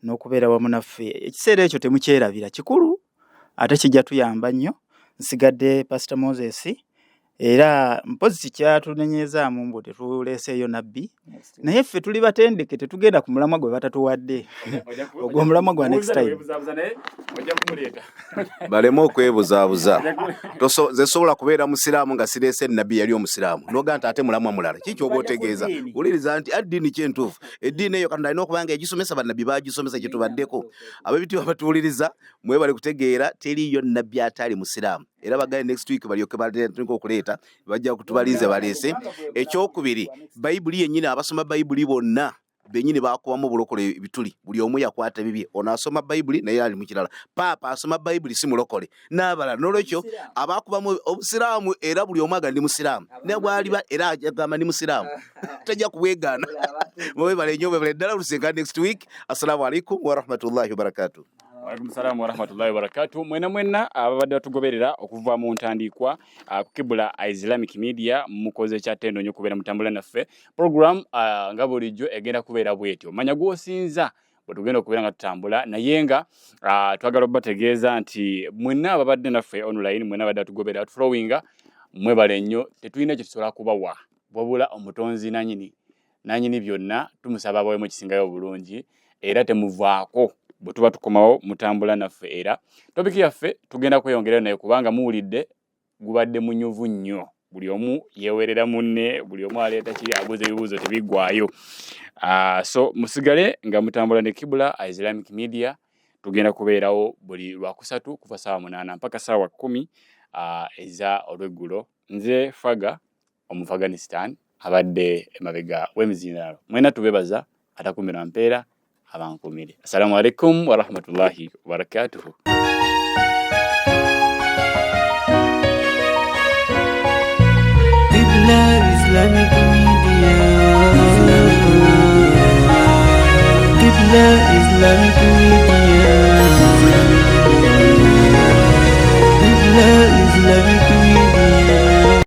n'okubeera wamu naffe. Ekiseera ekyo temukyerabira, kikulu ate kijja tuyamba nnyo. Nsigadde Pastor Moses, era mpozi kyatunenyeezaamu mbu tetuleeseeyo nabbi, naye ffe tuli batendeke, tetugenda ku mulamwa gwe batatuwadde. Ogwo omulamwa gwa next time. Baleme okwebuzaabuza. Nze sobola kubeera musiraamu nga sireese nabbi yali omusiraamu, n'ogaa nti ate mulamwa mulala. Kiki oba otegeeza? Wuliriza nti addiini kyentuufu, eddiini eyo Katonda alina okuba nga egisomesa, bannabbi baagisomesa gye tubaddeko. Ab'ebitiibwa batuwuliriza, mwebale kutegeera teriiyo nabbi ataali musiraamu. Era bagaye next week balyoke batandike okuleeta, bajja kutubalize baleese. Ekyokubiri, Bayibuli yennyini, abasoma Bayibuli bonna bennyini baakubamu obulokole ebituli, buli omu yakwata bibye. Ono asoma Bayibuli naye ali mu kirala, Paapa asoma Bayibuli si mulokole n'abalala. N'olwekyo abaakubamu obusiraamu, era buli omu agamba ndi musiraamu, naye bw'aliba era agamba ndi musiraamu, tajja kubwegaana. Mwebale nnyo, mwebale ddala. Olusenka next week. Assalamu alaikum warahmatullahi wabarakatuh. Waalaikum salaam warahmatullahi wabarakatuh. Mwena mwenna ababadde batugoberera okuva mu ntandikwa ku Kibula Islamic Media, mukoze kyattendo nnyo okubeera mutambula naffe. Program nga bulijjo egenda kubeera bwetyo, manya gw'osinza bwe tugenda okubeera nga tutambula, naye nga twagala okubategeeza nti mwenna ababadde naffe online, mwenna abadde batugoberera batufollowinga, mwebale nnyo. Tetulina kye tusobola kubawa wabula omutonzi nanyini byonna tumusaba abawemu ekisingayo obulungi, era temuvaako bwe tuba tukomawo mutambula naffe. Era topiki yaffe tugenda kweyongerayo naye kubanga muwulidde gubadde munyuvu nnyo, buli omu yeewerera munne, buli omu aleeta kiri, abuuza ebibuuzo tebiggwaayo. So musigale nga mutambula ne Kibula Islamic Media. Tugenda kubeerawo buli lwakusatu kuva ssaawa 8 mpaka ssaawa 10 eza olweggulo. Nze Faga Omufaganistan abadde emabega w'emizindaalo. Mwena tubebaza, atakumira mpeera abankumire. Assalamu alaikum warahmatullahi wabarakatuhu. Qibla Islamic Media. Qibla Islamic Media.